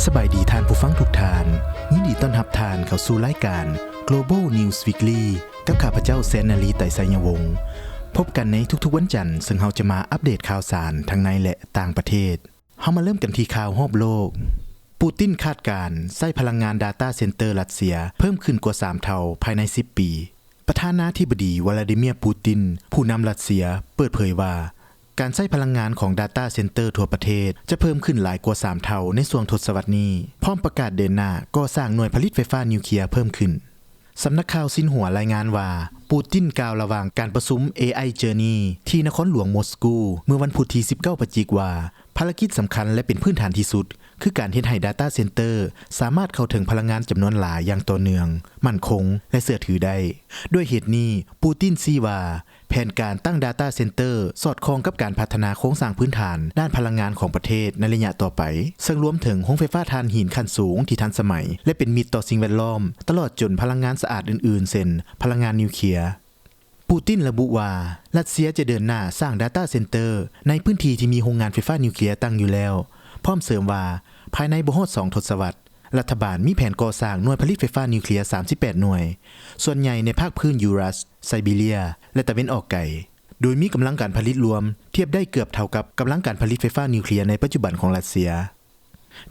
ສະບາຍດີທ່ານຜູ້ຟັງທຸກທ່ານ, ຍິນດີຕ້ອນຮັບທ່ານເຂົ້າສູ່ລາຍການ Global News Weekly ກັບຂ້າພະເຈົ້າ ແສນນາລີ ໄຕໄຊຍະວົງ. ພົບກັນໃນທຸກໆວັນຈັນ, ເຊິ່ງເຮົາຈະມາອັບເດດຂ່າວສານທັງໃນ ແລະ ຕ່າງປະເທດ. ເຮົາມາເລີ່ມກັນທີ່ຂ່າວຮອບໂລກ. ປູຕິນຄາດການໃຊ້ພະລັງງານ data center ຣັດເຊຍເພີ່ມຂຶ້ນກວ່າສາມເທົ່າພາຍໃນສິບປີ. ປະທານາທິບໍດີ ວລາດີເມຍ ປູຕິນ ຜູ້ນຳຣັດເຊຍ ເປີດເຜີຍວ່າ ການໃຊ້ພະລັງງານຂອງ data center ທົ່ວປະເທດຈະເພີ່ມຂຶ້ນຫຼາຍກວ່າສາມເທົ່າໃນຊ່ວງທົດສະວັດນີ້, ພ້ອມປະກາດເດີນໜ້າກໍ່ສ້າງໜ່ວຍຜະລິດໄຟຟ້ານິວເຄຍເພີ່ມຂຶ້ນ. ສຳນັກຂ່າວຊິນຫົວລາຍງານວ່າ ປູຕິນກ່າວລະຫວ່າງການປະຊຸມ ເອໄອ Journey ທີ່ນະຄອນຫຼວງມົສກູ ເມື່ອວັນພຸດທີສິບເກົ້າພະຈິກວ່າ ພາລະກິດສຳຄັນ ແລະ ເປັນພື້ນຖານທີ່ສຸດ ຄືການເຮັດໃຫ້ data center ສາມາດເຂົ້າເຖິງພະລັງງານຈຳນວນຫຼາຍຢ່າງຕໍ່ເນື່ອງ, ໝັ້ນຄົງ ແລະ ເຊື່ອຖືໄດ້. ດ້ວຍເຫດນີ້, ປູຕິນຊີ້ວ່າ ແຜນການຕັ້ງ data center ສອດຄ່ອງກັບການພັດທະນາໂຄງສ້າງພື້ນຖານດ້ານພະລັງງານຂອງປະເທດໃນໄລຍະຕໍ່ໄປ, ເຊິ່ງລວມເຖິງໂຮງໄຟຟ້າຖ່ານຫີນຂັ້ນສູງທີ່ທັນສະໄໝ ແລະ ເປັນມິດຕໍ່ສິ່ງແວດລ້ອມ, ຕະຫຼອດຈົນພະລັງງານສະອາດອື່ນໆ ເຊັ່ນ ພະລັງງານນິວເຄຍ. ປູຕິນລະບຸວ່າ ຣັດເຊຍຈະເດີນໜ້າສ້າງ data center ໃນພື້ນທີ່ທີ່ມີໂຮງງານໄຟຟ້ານິວເຄຍຕັ້ງຢູ່ແລ້ວ, ພ້ອມເສີມວ່າ ພາຍໃນບໍ່ຮອດສອງທົດສະວັດ, ລັດຖະບານມີແຜນກໍ່ສ້າງໜ່ວຍຜະລິດໄຟຟ້ານິວເຄຍສາມສິບແປດໜ່ວຍ, ສ່ວນໃຫຍ່ໃນພາກພື້ນຢູຣັສ, ໄຊບີເຣຍ ແລະ ຕາເວັນອອກໄກ, ໂດຍມີກຳລັງການຜະລິດລວມທຽບໄດ້ເກືອບເທົ່າກັບກຳລັງການຜະລິດໄຟຟ້ານິວເຄຍໃນປັດຈຸບັນຂອງຣັດເຊຍ.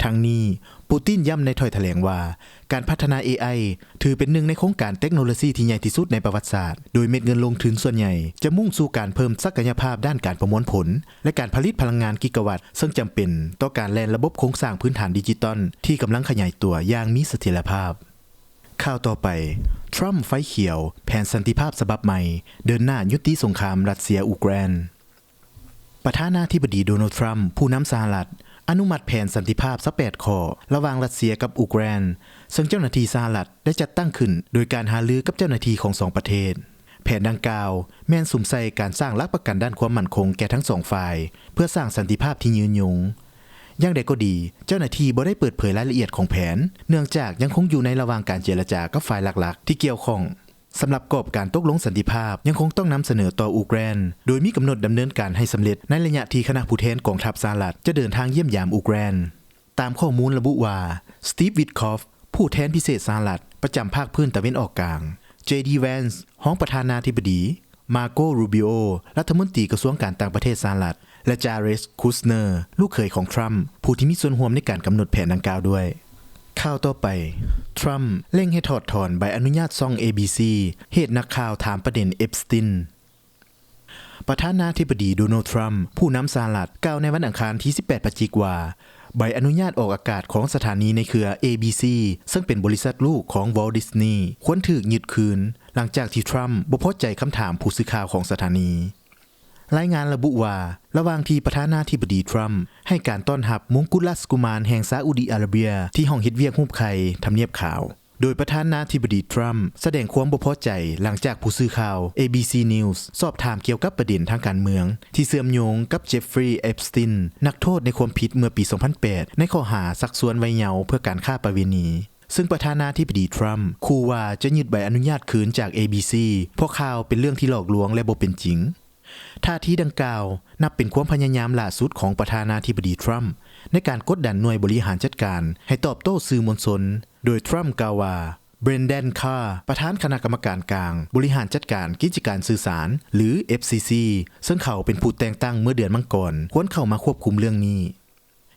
ທັງນີ້, ປູຕິນຢ້ຳໃນຖ້ອຍຖະແຫຼງວ່າ ການພັດທະນາ ເອໄອ ຖືເປັນໜຶ່ງໃນໂຄງການເຕັກໂນໂລຊີທີ່ໃຫຍ່ທີ່ສຸດໃນປະຫວັດສາດ, ໂດຍເມັດເງິນລົງທຶນສ່ວນໃຫຍ່ຈະມຸ່ງສູ່ການເພີ່ມສັກກະຍະພາບດ້ານການປະມວນຜົນ ແລະ ການຜະລິດພະລັງງານກິກະວັດ, ເຊິ່ງຈຳເປັນຕໍ່ການແລ່ນລະບົບໂຄງສ້າງພື້ນຖານດິຈິຕອນທີ່ກຳລັງຂະຫຍາຍຕົວຢ່າງມີສະຖຽນລະພາບ. ຂ່າວຕໍ່ໄປ, ທຣຳໄຟຂຽວ ແຜນສັນຕິພາບສະບັບໃໝ່ ເດີນໜ້າຍຸຕິສົງຄາມຣັດເຊຍ-ອູເຄຣນ. ປະທານາທິບໍດີ ໂດນັລ ທຣຳ ຜູ້ນຳສະຫະລັດ ອະນຸມັດແຜນສັນຕິພາບຊາວແປດຂໍ້ ລະຫວ່າງຣັດເຊຍກັບອູເຄຣນ, ເຊິ່ງເຈົ້າໜ້າທີ່ສະຫະລັດໄດ້ຈັດຕັ້ງຂຶ້ນໂດຍການຫາລືກັບເຈົ້າໜ້າທີ່ຂອງສອງປະເທດ. ແຜນດັ່ງກ່າວແມ່ນສຸມໃສ່ການສ້າງຫຼັກປະກັນດ້ານຄວາມໝັ້ນຄົງແກ່ທັງສອງຝ່າຍ ເພື່ອສ້າງສັນຕິພາບທີ່ຍືນຍົງ. ຢ່າງໃດກໍດີ, ເຈົ້າໜ້າທີ່ບໍ່ໄດ້ເປີດເຜີຍລາຍລະອຽດຂອງແຜນ, ເນື່ອງຈາກຍັງຄົງຢູ່ໃນລະຫວ່າງການເຈລະຈາກັບຝ່າຍຫຼັກໆທີ່ກ່ຽວຂ້ອງ. ສຳລັບກອບການຕົກລົງສັນຕິພາບ ຍັງຄົງຕ້ອງນຳສະເໜີຕໍ່ອູເຄຣນ, ໂດຍມີກຳນົດດຳເນີນການໃຫ້ສຳເລັດໃນໄລຍະທີ່ຄະນະຜູ້ແທນກອງທັບສະຫະລັດຈະເດີນທາງຢ້ຽມຢາມອູເຄຣນ. ຕາມຂໍ້ມູນລະບຸວ່າ ສະຕີບ ວິດຄອຟ ຜູ້ແທນພິເສດສະຫະລັດປະຈຳພາກພື້ນຕາເວັນອອກກາງ, ເຈດີ ແວນສ໌ ຮອງປະທານາທິບໍດີ, ມາໂກ ຣູບີໂອ ລັດຖະມົນຕີກະຊວງການຕ່າງປະເທດສະຫະລັດ ແລະ ຈາເຣດ ຄຸສເນີ ລູກເຂີຍຂອງທຣຳ ຜູ້ທີ່ມີສ່ວນຮ່ວມໃນການກຳນົດແຜນດັ່ງກ່າວດ້ວຍ. ຂ່າວຕໍ່ໄປ, ທຣຳເລັ່ງໃຫ້ຖອດຖອນໃບອະນຸຍາດຊ່ອງ ເອບີຊີ ເຫດນັກຂ່າວຖາມປະເດັນເອັບສະຕິນ. ປະທານາທິບໍດີ ໂດນັລ ທຣຳ ຜູ້ນຳສະຫະລັດ ກ່າວໃນວັນອັງຄານທີສິບແປດພະຈິກວ່າ ໃບອະນຸຍາດອອກອາກາດຂອງສະຖານີໃນເຄືອ ເອບີຊີ ເຊິ່ງເປັນບໍລິສັດລູກຂອງ ວອລ ດິສນີ ຄວນຖືກຍຶດຄືນ ຫຼັງຈາກທີ່ທຣຳບໍ່ພໍໃຈຄຳຖາມຜູ້ສື່ຂ່າວຂອງສະຖານີ. ລາຍງານລະບຸວ່າ ລະຫວ່າງທີ່ປະທານາທິບໍດີທຣຳໃຫ້ການຕ້ອນຮັບມົງກຸດລາຊະກຸມານແຫ່ງຊາອຸດີອາຣະເບຍທີ່ຫ້ອງເຮັດວຽກຮູບໄຂ່ທຳນຽບຂາວ, ໂດຍປະທານາທິບໍດີທຣຳສະແດງຄວາມບໍ່ພໍໃຈ ຫຼັງຈາກຜູ້ສື່ຂ່າວ ເອບີຊີ ນິວສ໌ ສອບຖາມກ່ຽວກັບປະເດັນທາງການເມືອງທີ່ເຊື່ອມໂຍງກັບ ເຈຟຟຣີ ເອັບສະຕິນ ນັກໂທດໃນຄວາມຜິດເມື່ອປີສອງພັນແປດ ໃນຂໍ້ຫາຊັກຊວນໄວເຍົາເພື່ອການຄ້າປະເວນີ, ເຊິ່ງປະທານາທິບໍດີທຣຳຂູ່ວ່າຈະຍຶດໃບອະນຸຍາດຄືນຈາກ ເອບີຊີ ເພາະຂ່າວເປັນເລື່ອງທີ່ຫຼອກລວງ ແລະ ບໍ່ເປັນຈິງ. ທ່າທີດັ່ງກ່າວນັບເປັນຄວາມພະຍາຍາມຫຼ້າສຸດຂອງປະທານາທິບໍດີທຣຳ ໃນການກົດດັນໜ່ວຍບໍລິຫານຈັດການໃຫ້ຕອບໂຕ້ສື່ມວນຊົນ, ໂດຍທຣຳກ່າວວ່າ ເບຣນແດນ ຄາ ປະທານຄະນະກຳມະການກາງບໍລິຫານຈັດການກິດຈະການສື່ສານ ຫຼື ເອັບຊີຊີ ເຊິ່ງເຂົາເປັນຜູ້ແຕ່ງຕັ້ງເມື່ອເດືອນມັງກອນ ຄວນເຂົ້າມາຄວບຄຸມເລື່ອງນີ້.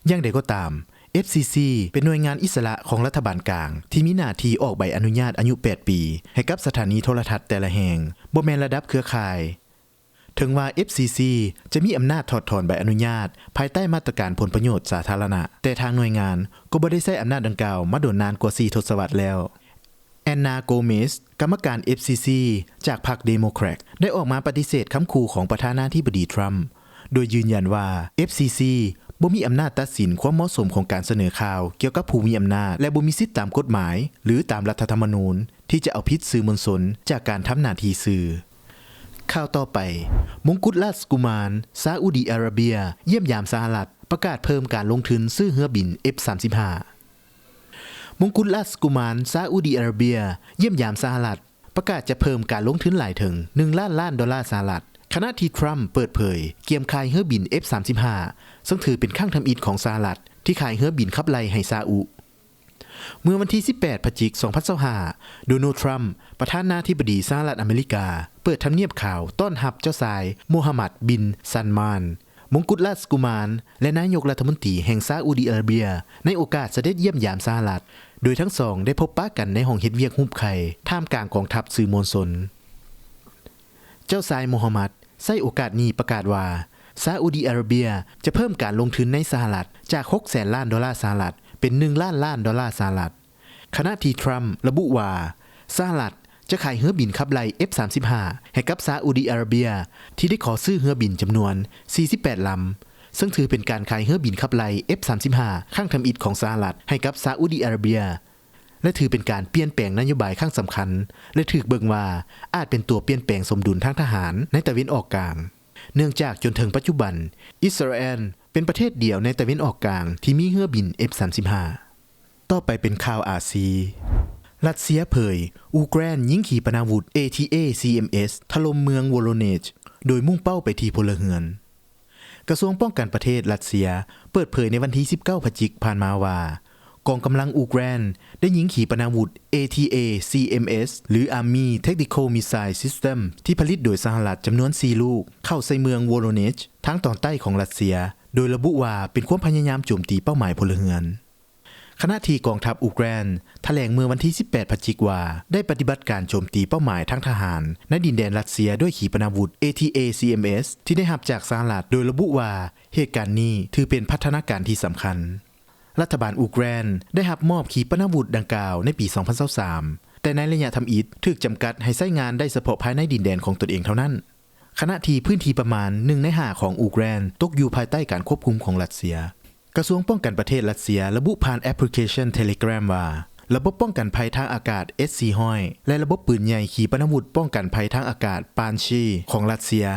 ຢ່າງໃດກໍຕາມ, ເອັບຊີຊີ ເປັນໜ່ວຍງານອິດສະຫຼະຂອງລັດຖະບານກາງ ທີ່ມີໜ້າທີ່ອອກໃບອະນຸຍາດອາຍຸແປດປີ ໃຫ້ກັບສະຖານີໂທລະທັດແຕ່ລະແຫ່ງ, ບໍ່ແມ່ນລະດັບເຄືອຂ່າຍ. ເຖິງວ່າ ເອັບຊີຊີ ຈະມີອຳນາດຖອດຖອນໃບອະນຸຍາດພາຍໃຕ້ມາດຕະການຜົນປະໂຫຍດສາທາລະນະ, ແຕ່ທາງໜ່ວຍງານກໍບໍ່ໄດ້ໃຊ້ອຳນາດດັ່ງກ່າວມາດົນນານກວ່າສີ່ທົດສະວັດແລ້ວ. ແອນນາ ໂກເມສ ກຳມະການ ເອັບຊີຊີ ຈາກພັກເດໂມແຄຣດ ໄດ້ອອກມາປະຕິເສດຄຳຂູ່ຂອງປະທານາທິບໍດີທຣຳ ໂດຍຢືນຢັນວ່າ ເອັບຊີຊີ ບໍ່ມີອຳນາດຕັດສິນຄວາມເໝາະສົມຂອງການສະເໜີຂ່າວກ່ຽວກັບຜູ້ມີອຳນາດ ແລະ ບໍ່ມີສິດຕາມກົດໝາຍ ຫຼື ຕາມລັດຖະທຳມະນູນ ທີ່ຈະເອົາຜິດສື່ມວນຊົນຈາກການທຳໜ້າທີ່ສື່. ຂ່າວຕໍ່ໄປ, ມົງກຸດລາຊະກຸມານຊາອຸດີອາຣະເບຍ ຢ້ຽມຢາມສະຫະລັດ ປະກາດເພີ່ມການລົງທຶນຊື້ເຮືອບິນ ເອັບສາມສິບຫ້າ. ມົງກຸດລາຊະກຸມານຊາອຸດີອາຣະເບຍ ຢ້ຽມຢາມສະຫະລັດ ປະກາດຈະເພີ່ມການລົງທຶນຫຼາຍເຖິງໜຶ່ງລ້ານລ້ານດອນລາສະຫະລັດ ຂະນະທີ່ທຣຳເປີດເຜີຍກຽມຂາຍເຮືອບິນ ເອັຟສາມສິບຫ້າ ເຊິ່ງຖືເປັນຄັ້ງທຳອິດຂອງສະຫະລັດທີ່ຂາຍເຮືອບິນຂັບໄລ່ໃຫ້ຊາອຸ. ເມື່ອວັນທີສິບແປດ ພະຈິກ ສອງພັນຊາວຫ້າ ໂດນັລ ທຣຳ ປະທານາທິບໍດີສະຫະລັດອາເມລິກາ ເປີດທຳນຽບຂາວຕ້ອນຮັບເຈົ້າຊາຍ ໂມຮຳມັດ ບິນ ຊານມານ ມົງກຸດລາຊະກຸມານ ແລະ ນາຍົກລັດຖະມົນຕີແຫ່ງຊາອຸດີອາຣະເບຍ ໃນໂອກາດສະເດັດຢ້ຽມຢາມສະຫະລັດ, ໂດຍທັງສອງໄດ້ພົບປະກັນໃນຫ້ອງເຮັດວຽກຮູບໄຂ່ ທ່າມກາງກອງທັບສື່ມວນຊົນ. ເຈົ້າຊາຍ ໂມຮຳມັດ ໃຊ້ໂອກາດນີ້ປະກາດວ່າ ຊາອຸດີອາຣະເບຍຈະເພີ່ມການລົງທຶນໃນສະຫະລັດຈາກ ຫົກແສນລ້ານໂດລາສະຫະລັດ ເປັນ ໜຶ່ງລ້ານລ້ານໂດລາສະຫະລັດ. ຂະນະທີ່ທຣຳລະບຸວ່າ ສະຫະລັດຈະຂາຍເຮືອບິນຂັບໄລ່ ເອັຟສາມສິບຫ້າ ໃຫ້ກັບຊາອຸດີອາຣະເບຍ ທີ່ໄດ້ຂໍຊື້ເຮືອບິນຈຳນວນ ສີ່ສິບແປດລຳ, ເຊິ່ງຖືເປັນການຂາຍເຮືອບິນຂັບໄລ່ ເອັຟສາມສິບຫ້າ ຄັ້ງທຳອິດຂອງສະຫະລັດໃຫ້ກັບຊາອຸດີອາຣະເບຍ ແລະ ຖືເປັນການປ່ຽນແປງນະໂຍບາຍຄັ້ງສຳຄັນ ແລະ ຖືກເບິ່ງວ່າອາດເປັນຕົວປ່ຽນແປງສົມດຸນທາງທະຫານໃນຕາເວັນອອກກາງ, ເນື່ອງຈາກຈົນເຖິງປັດຈຸບັນ ອິດສະຣາແອນເປັນປະເທດດຽວໃນຕາເວັນອອກກາງທີ່ມີເຮືອບິນ ເອັຟສາມສິບຫ້າ. ຕໍ່ໄປເປັນຂ່າວອາຊີ. ຣັດເຊຍເຜີຍ ອູເຄຣນຍິງຂີປະນາວຸດ ເອທີເອ ຊີເອັມເອສ ຖະຫຼົ່ມເມືອງໂວໂຣເນຊ ໂດຍມຸ່ງເປົ້າໄປທີ່ພົນລະເຮືອນ. ກະຊວງປ້ອງກັນປະເທດຣັດເຊຍເປີດເຜີຍໃນວັນທີສິບເກົ້າ ພະຈິກ ຜ່ານມາວ່າ ກອງກຳລັງອູເຄຣນໄດ້ຍິງຂີປະນາວຸດ ເອທີເອ ຊີເອັມເອສ ຫຼື Army Tactical Missile System ທີ່ຜະລິດໂດຍສະຫະລັດຈຳນວນສີ່ລູກ ເຂົ້າໃສ່ເມືອງໂວໂຣເນຊ ທາງຕອນໃຕ້ຂອງຣັດເຊຍ, ໂດຍລະບຸວ່າເປັນຄວາມພະຍາຍາມໂຈມຕີເປົ້າໝາຍພົນລະເຮືອນ. ຂະນະທີ່ກອງທັບອູເຄຣນຖະແຫຼງເມື່ອວັນທີສິບແປດ ພະຈິກວ່າ ໄດ້ປະຕິບັດການໂຈມຕີເປົ້າໝາຍທາງທະຫານໃນດິນແດນຣັດເຊຍດ້ວຍຂີປະນາວຸດ ເອທີເອ ຊີເອັມເອສ ທີ່ໄດ້ຮັບຈາກສະຫະລັດ, ໂດຍລະບຸວ່າເຫດການນີ້ຖືເປັນພັດທະນາການທີ່ສຳຄັນ. ລັດຖະບານອູເຄຣນໄດ້ຮັບມອບຂີປະນາວຸດດັ່ງກ່າວໃນປີສອງພັນຊາວສາມ, ແຕ່ໃນໄລຍະທຳອິດຖືກຈຳກັດໃຫ້ໃຊ້ງານໄດ້ສະເພາະພາຍໃນດິນແດນຂອງຕົນເອງເທົ່ານັ້ນ. ຂະນະທີ່ພື້ນທີ່ປະມານໜຶ່ງໃນຫ້າຂອງອູເຄຣນຕົກຢູ່ພາຍໃຕ້ການຄວບຄຸມຂອງຣັດເຊຍ. ກະຊວງປ້ອງກັນປະເທດຣັດເຊຍລະບຸຜ່ານແອັບພລິເຄຊັນ Telegram ວ່າ ລະບົບປ້ອງກັນໄພທາງອາກາດ ເອສສີ່ຮ້ອຍ ແລະ ລະບົບປືນໃຫຍ່ຂີປະນາວຸດປ້ອງກັນໄພທາງອາກາດ Pantsir ຂອງຣັດເຊຍ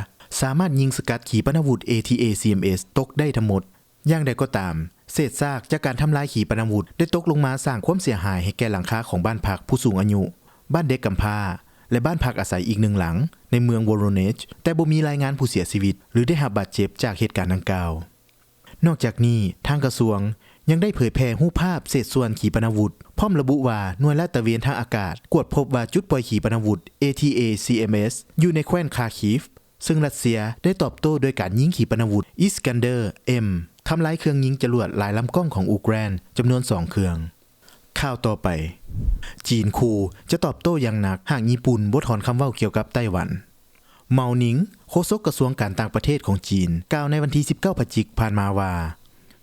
ສາມາດຍິງສະກັດຂີປະນາວຸດ ເອທີເອ ຊີເອັມເອສ ຕົກໄດ້ທັງໝົດ. ຢ່າງໃດກໍຕາມ, ເສດຊາກຈາກການທຳລາຍຂີປະນາວຸດໄດ້ຕົກລົງມາສ້າງຄວາມເສຍຫາຍໃຫ້ແກ່ຫຼັງຄາຂອງບ້ານພັກຜູ້ສູງອາຍຸ, ບ້ານເດັກກຳພ້າ ແລະ ບ້ານພັກອາໄສອີກໜຶ່ງຫຼັງໃນເມືອງໂວໂຣເນຊ, ແຕ່ບໍ່ມີລາຍງານຜູ້ເສຍຊີວິດ ຫຼື ໄດ້ຮັບບາດເຈັບຈາກເຫດການດັ່ງກ່າວ. ນອກຈາກນີ້, ທາງກະຊວງຍັງໄດ້ເຜີຍແຜ່ຮູບພາບເສດສ່ວນຂີປະນາວຸດ, ພ້ອມລະບຸວ່າໜ່ວຍລາດຕະເວນທາງອາກາດກວດພົບວ່າຈຸດປ່ອຍຂີປະນາວຸດ ເອທີເອ ຊີເອັມເອສ ຢູ່ໃນແຄວ້ນຄາຄີຟ, ເຊິ່ງຣັດເຊຍໄດ້ຕອບໂຕ້ດ້ວຍການຍິງຂີປະນາວຸດ Iskander M ທຳລາຍເຄື່ອງຍິງຈະຫຼວດຫຼາຍລຳກ້ອງຂອງອູເຄຣນຈຳນວນສອງເຄື່ອງ. ຂ່າວຕໍ່ໄປ, ຈີນຂູ່ຈະຕອບໂຕ້ຢ່າງໜັກຫາກຍີ່ປຸ່ນບໍ່ຖອນຄຳເວົ້າກ່ຽວກັບໄຕ້ຫວັນ. ເມົານິງ ໂຄສົກກະຊວງການຕ່າງປະເທດຂອງຈີນ ກ່າວໃນວັນທີສິບເກົ້າ ພະຈິກ ຜ່ານມາວ່າ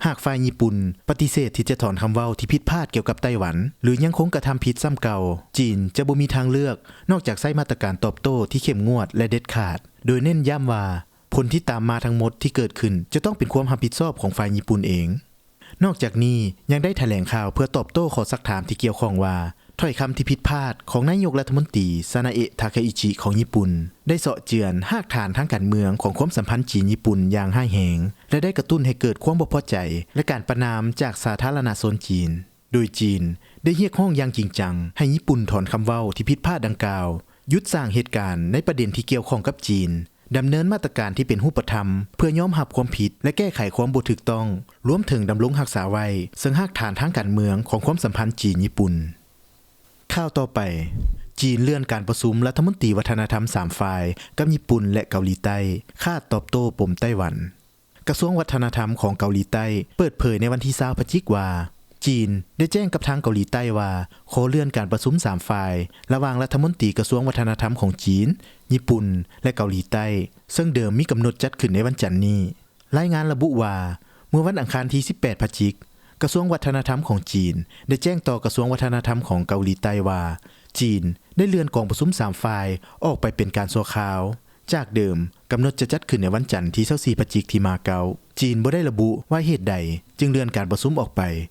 ຫາກຝ່າຍຍີ່ປຸ່ນປະຕິເສດທີ່ຈະຖອນຄຳເວົ້າທີ່ຜິດພາດກ່ຽວກັບໄຕ້ຫວັນ ຫຼື ຍັງຄົງກະທຳຜິດຊ້ຳເກົ່າ, ຈີນຈະບໍ່ມີທາງເລືອກນອກຈາກໃຊ້ມາດຕະການຕອບໂຕ້ທີ່ເຂັ້ມງວດ ແລະ ເດັດຂາດ, ໂດຍເນັ້ນຢ້ຳວ່າ ຜົນທີ່ຕາມມາທັງໝົດທີ່ເກີດຂຶ້ນຈະຕ້ອງເປັນຄວາມຮັບຜິດຊອບຂອງຝ່າຍຍີ່ປຸ່ນເອງ. ນອກຈາກນີ້ຍັງໄດ້ຖະແຫຼງຂ່າວເພື່ອຕອບໂຕ້ຂໍ້ຊັກຖາມທີ່ກ່ຽວຂ້ອງວ່າ ຖ້ອຍຄຳທີ່ຜິດພາດຂອງນາຍົກລັດຖະມົນຕີ ຊານາເອະ ທາຄາອິຈິ ຂອງຍີ່ປຸ່ນ ໄດ້ເຊາະເຈື່ອນຮາກຖານທາງການເມືອງຂອງຄວາມສຳພັນຈີນຍີ່ປຸ່ນຢ່າງຮ້າຍແຮງ ແລະ ໄດ້ກະຕຸ້ນໃຫ້ເກີດຄວາມບໍ່ພໍໃຈ ແລະ ການປະນາມຈາກສາທາລະນະຊົນຈີນ, ໂດຍຈີນໄດ້ຮຽກຮ້ອງຢ່າງຈິງຈັງໃຫ້ຍີ່ປຸ່ນຖອນຄຳເວົ້າທີ່ຜິດພາດດັ່ງກ່າວ, ຢຸດສ້າງເຫດການໃນປະເດັນທີ່ກ່ຽວຂ້ອງກັບຈີນ, ດຳເນີນມາດຕະການທີ່ເປັນຮູບປະທຳເພື່ອຍອມຮັບຄວາມຜິດ ແລະ ແກ້ໄຂຄວາມບໍ່ຖືກຕ້ອງ, ລວມເຖິງດຳລົງຮັກສາໄວ້ເຊິ່ງຮາກຖານທາງການເມືອງຂອງຄວາມສຳພັນຈີນຍີ່ປຸ່ນ. ຂ່າວຕໍ່ໄປ, ຈີນເລື່ອນການປະຊຸມລັດຖະມົນຕີວັດທະນະທຳສາມຝ່າຍກັບຍີ່ປຸ່ນ ແລະ ເກົາຫຼີໃຕ້, ຄາດຕອບໂຕ້ປົມໄຕ້ຫວັນ. ກະຊວງວັດທະນະທຳຂອງເກົາຫຼີໃຕ້ເປີດເຜີຍໃນວັນທີຊາວ ພະຈິກ ວ່າ ຈີນໄດ້ແຈ້ງກັບທາງເກົາຫຼີໃຕ້ວ່າ ຂໍເລື່ອນການປະຊຸມສາມຝ່າຍ ລະຫວ່າງລັດຖະມົນຕີກະຊວງວັດທະນະທຳຂອງຈີນ, ຍີ່ປຸ່ນ ແລະ ເກົາຫຼີໃຕ້ ເຊິ່ງເດີມມີກຳນົດຈັດຂຶ້ນໃນວັນຈັນນີ້. ລາຍງານລະບຸວ່າ ເມື່ອວັນອັງຄານທີສິບແປດ ພະຈິກ, ກະຊວງວັດທະນະທຳຂອງຈີນໄດ້ແຈ້ງຕໍ່ກະຊວງວັດທະນະທຳຂອງເກົາຫຼີໃຕ້ວ່າ ຈີນໄດ້ເລື່ອນກອງປະຊຸມສາມຝ່າຍອອກໄປເປັນການຊົ່ວຄາວ, ຈາກເດີມກຳນົດຈະຈັດຂຶ້ນໃນວັນຈັນທີຊາວສີ່ ພະຈິກ ທີ່ມາເກົ້າ. ຈີນບໍ່ໄດ້ລະບຸວ່າເຫດໃດຈຶ່ງເລື່ອນການປະຊຸມອອກໄປ,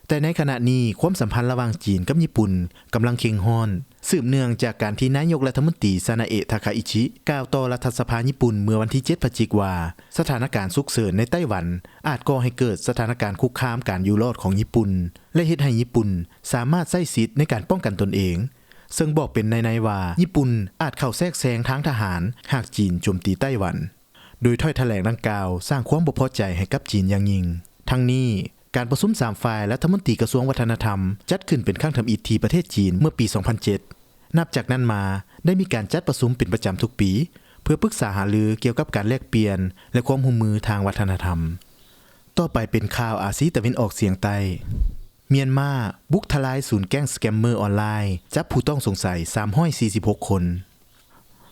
ແຕ່ໃນຂະນະນີ້ຄວາມສຳພັນລະຫວ່າງຈີນກັບຍີ່ປຸ່ນກຳລັງເຄັ່ງຮ້ອນ, ສືບເນື່ອງຈາກການທີ່ນາຍົກລັດຖະມົນຕີ ຊານາເອະ ທາຄາອິຈິ ກ່າວຕໍ່ລັດຖະສະພາຍີ່ປຸ່ນເມື່ອວັນທີເຈັດ ພະຈິກ ວ່າ ສະຖານະການສຸກເສີນໃນໄຕ້ຫວັນອາດກໍ່ໃຫ້ເກີດສະຖານະການຄຸກຄາມການຢູ່ລອດຂອງຍີ່ປຸ່ນ ແລະ ເຮັດໃຫ້ຍີ່ປຸ່ນສາມາດໃຊ້ສິດໃນການປ້ອງກັນຕົນເອງ, ເຊິ່ງບອກເປັນໃນໆວ່າ ຍີ່ປຸ່ນອາດເຂົ້າແຊກແຊງທາງທະຫານ ຫາກຈີນໂຈມຕີໄຕ້ຫວັນ. ໂດຍຖ້ອຍຖະແຫຼງດັ່ງກ່າວ ສ້າງຄວາມບໍ່ພໍໃຈໃຫ້ກັບຈີນຢ່າງຍິ່ງ. ທັງນີ້, ການປະຊຸມສາມຝ່າຍລັດຖະມົນຕີກະຊວງວັດທະນະທຳ ຈັດຂຶ້ນເປັນຄັ້ງທຳອິດທີ່ປະເທດຈີນເມື່ອປີສອງພັນເຈັດ. ນັບຈາກນັ້ນມາ, ໄດ້ມີການຈັດປະຊຸມເປັນປະຈຳທຸກປີ ເພື່ອປຶກສາຫາລືກ່ຽວກັບການແລກປ່ຽນ ແລະ ຄວາມຮ່ວມມືທາງວັດທະນະທຳ. ຕໍ່ໄປເປັນຂ່າວອາຊີຕາເວັນອອກສຽງໃຕ້. ມຽນມາບຸກທະລາຍສູນແກ້ງສະແກມເມີອອນລາຍ, ຈັບຜູ້ຕ້ອງສົງໄສສາມຮ້ອຍສີ່ສິບຫົກຄົນ.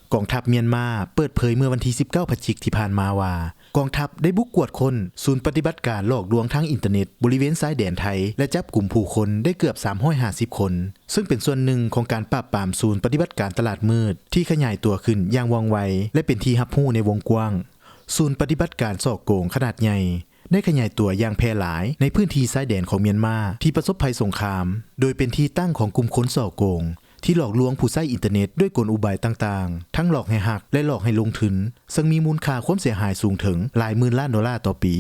ກອງທັບມຽນມາເປີດເຜີຍເມື່ອວັນທີສິບເກົ້າ ພະຈິກທີ່ຜ່ານມາວ່າ, ກອງທັບໄດ້ບຸກກວດຄົ້ນສູນປະຕິບັດການຫຼອກລວງທາງອິນເຕີເນັດບໍລິເວນຊາຍແດນໄທ ແລະ ຈັບກຸມຜູ້ຄົນໄດ້ເກືອບສາມຮ້ອຍຫ້າສິບຄົນ, ເຊິ່ງເປັນສ່ວນໜຶ່ງຂອງການປາບປາມສູນປະຕິບັດການຕະຫຼາດມືດທີ່ຂະຫຍາຍຕົວຂຶ້ນຢ່າງວ່ອງໄວ ແລະ ເປັນທີ່ຮັບຮູ້ໃນວົງກວ້າງ. ສູນປະຕິບັດການສໍ້ໂກງຂະໜາດໃຫຍ່ ໄດ້ຂະຫຍາຍຕົວຢ່າງແຜ່ຫຼາຍໃນພື້ນທີ່ຊາຍແດນຂອງມຽນມາທີ່ປະສົບໄພສົງຄາມ, ໂດຍເປັນທີ່ຕັ້ງຂອງກຸ່ມຄົນສໍ້ໂກງທີ່ຫຼອກລວງຜູ້ໃຊ້ອິນເຕີເນັດດ້ວຍກົນອຸບາຍຕ່າງໆ, ທັງຫຼອກໃຫ້ຮັກ ແລະ ຫຼອກໃຫ້ລົງທຶນ, ເຊິ່ງມີມູນຄ່າຄວາມເສຍຫາຍສູງເຖິງຫຼາຍໝື່ນລ້ານໂດລາຕໍ່ປີ.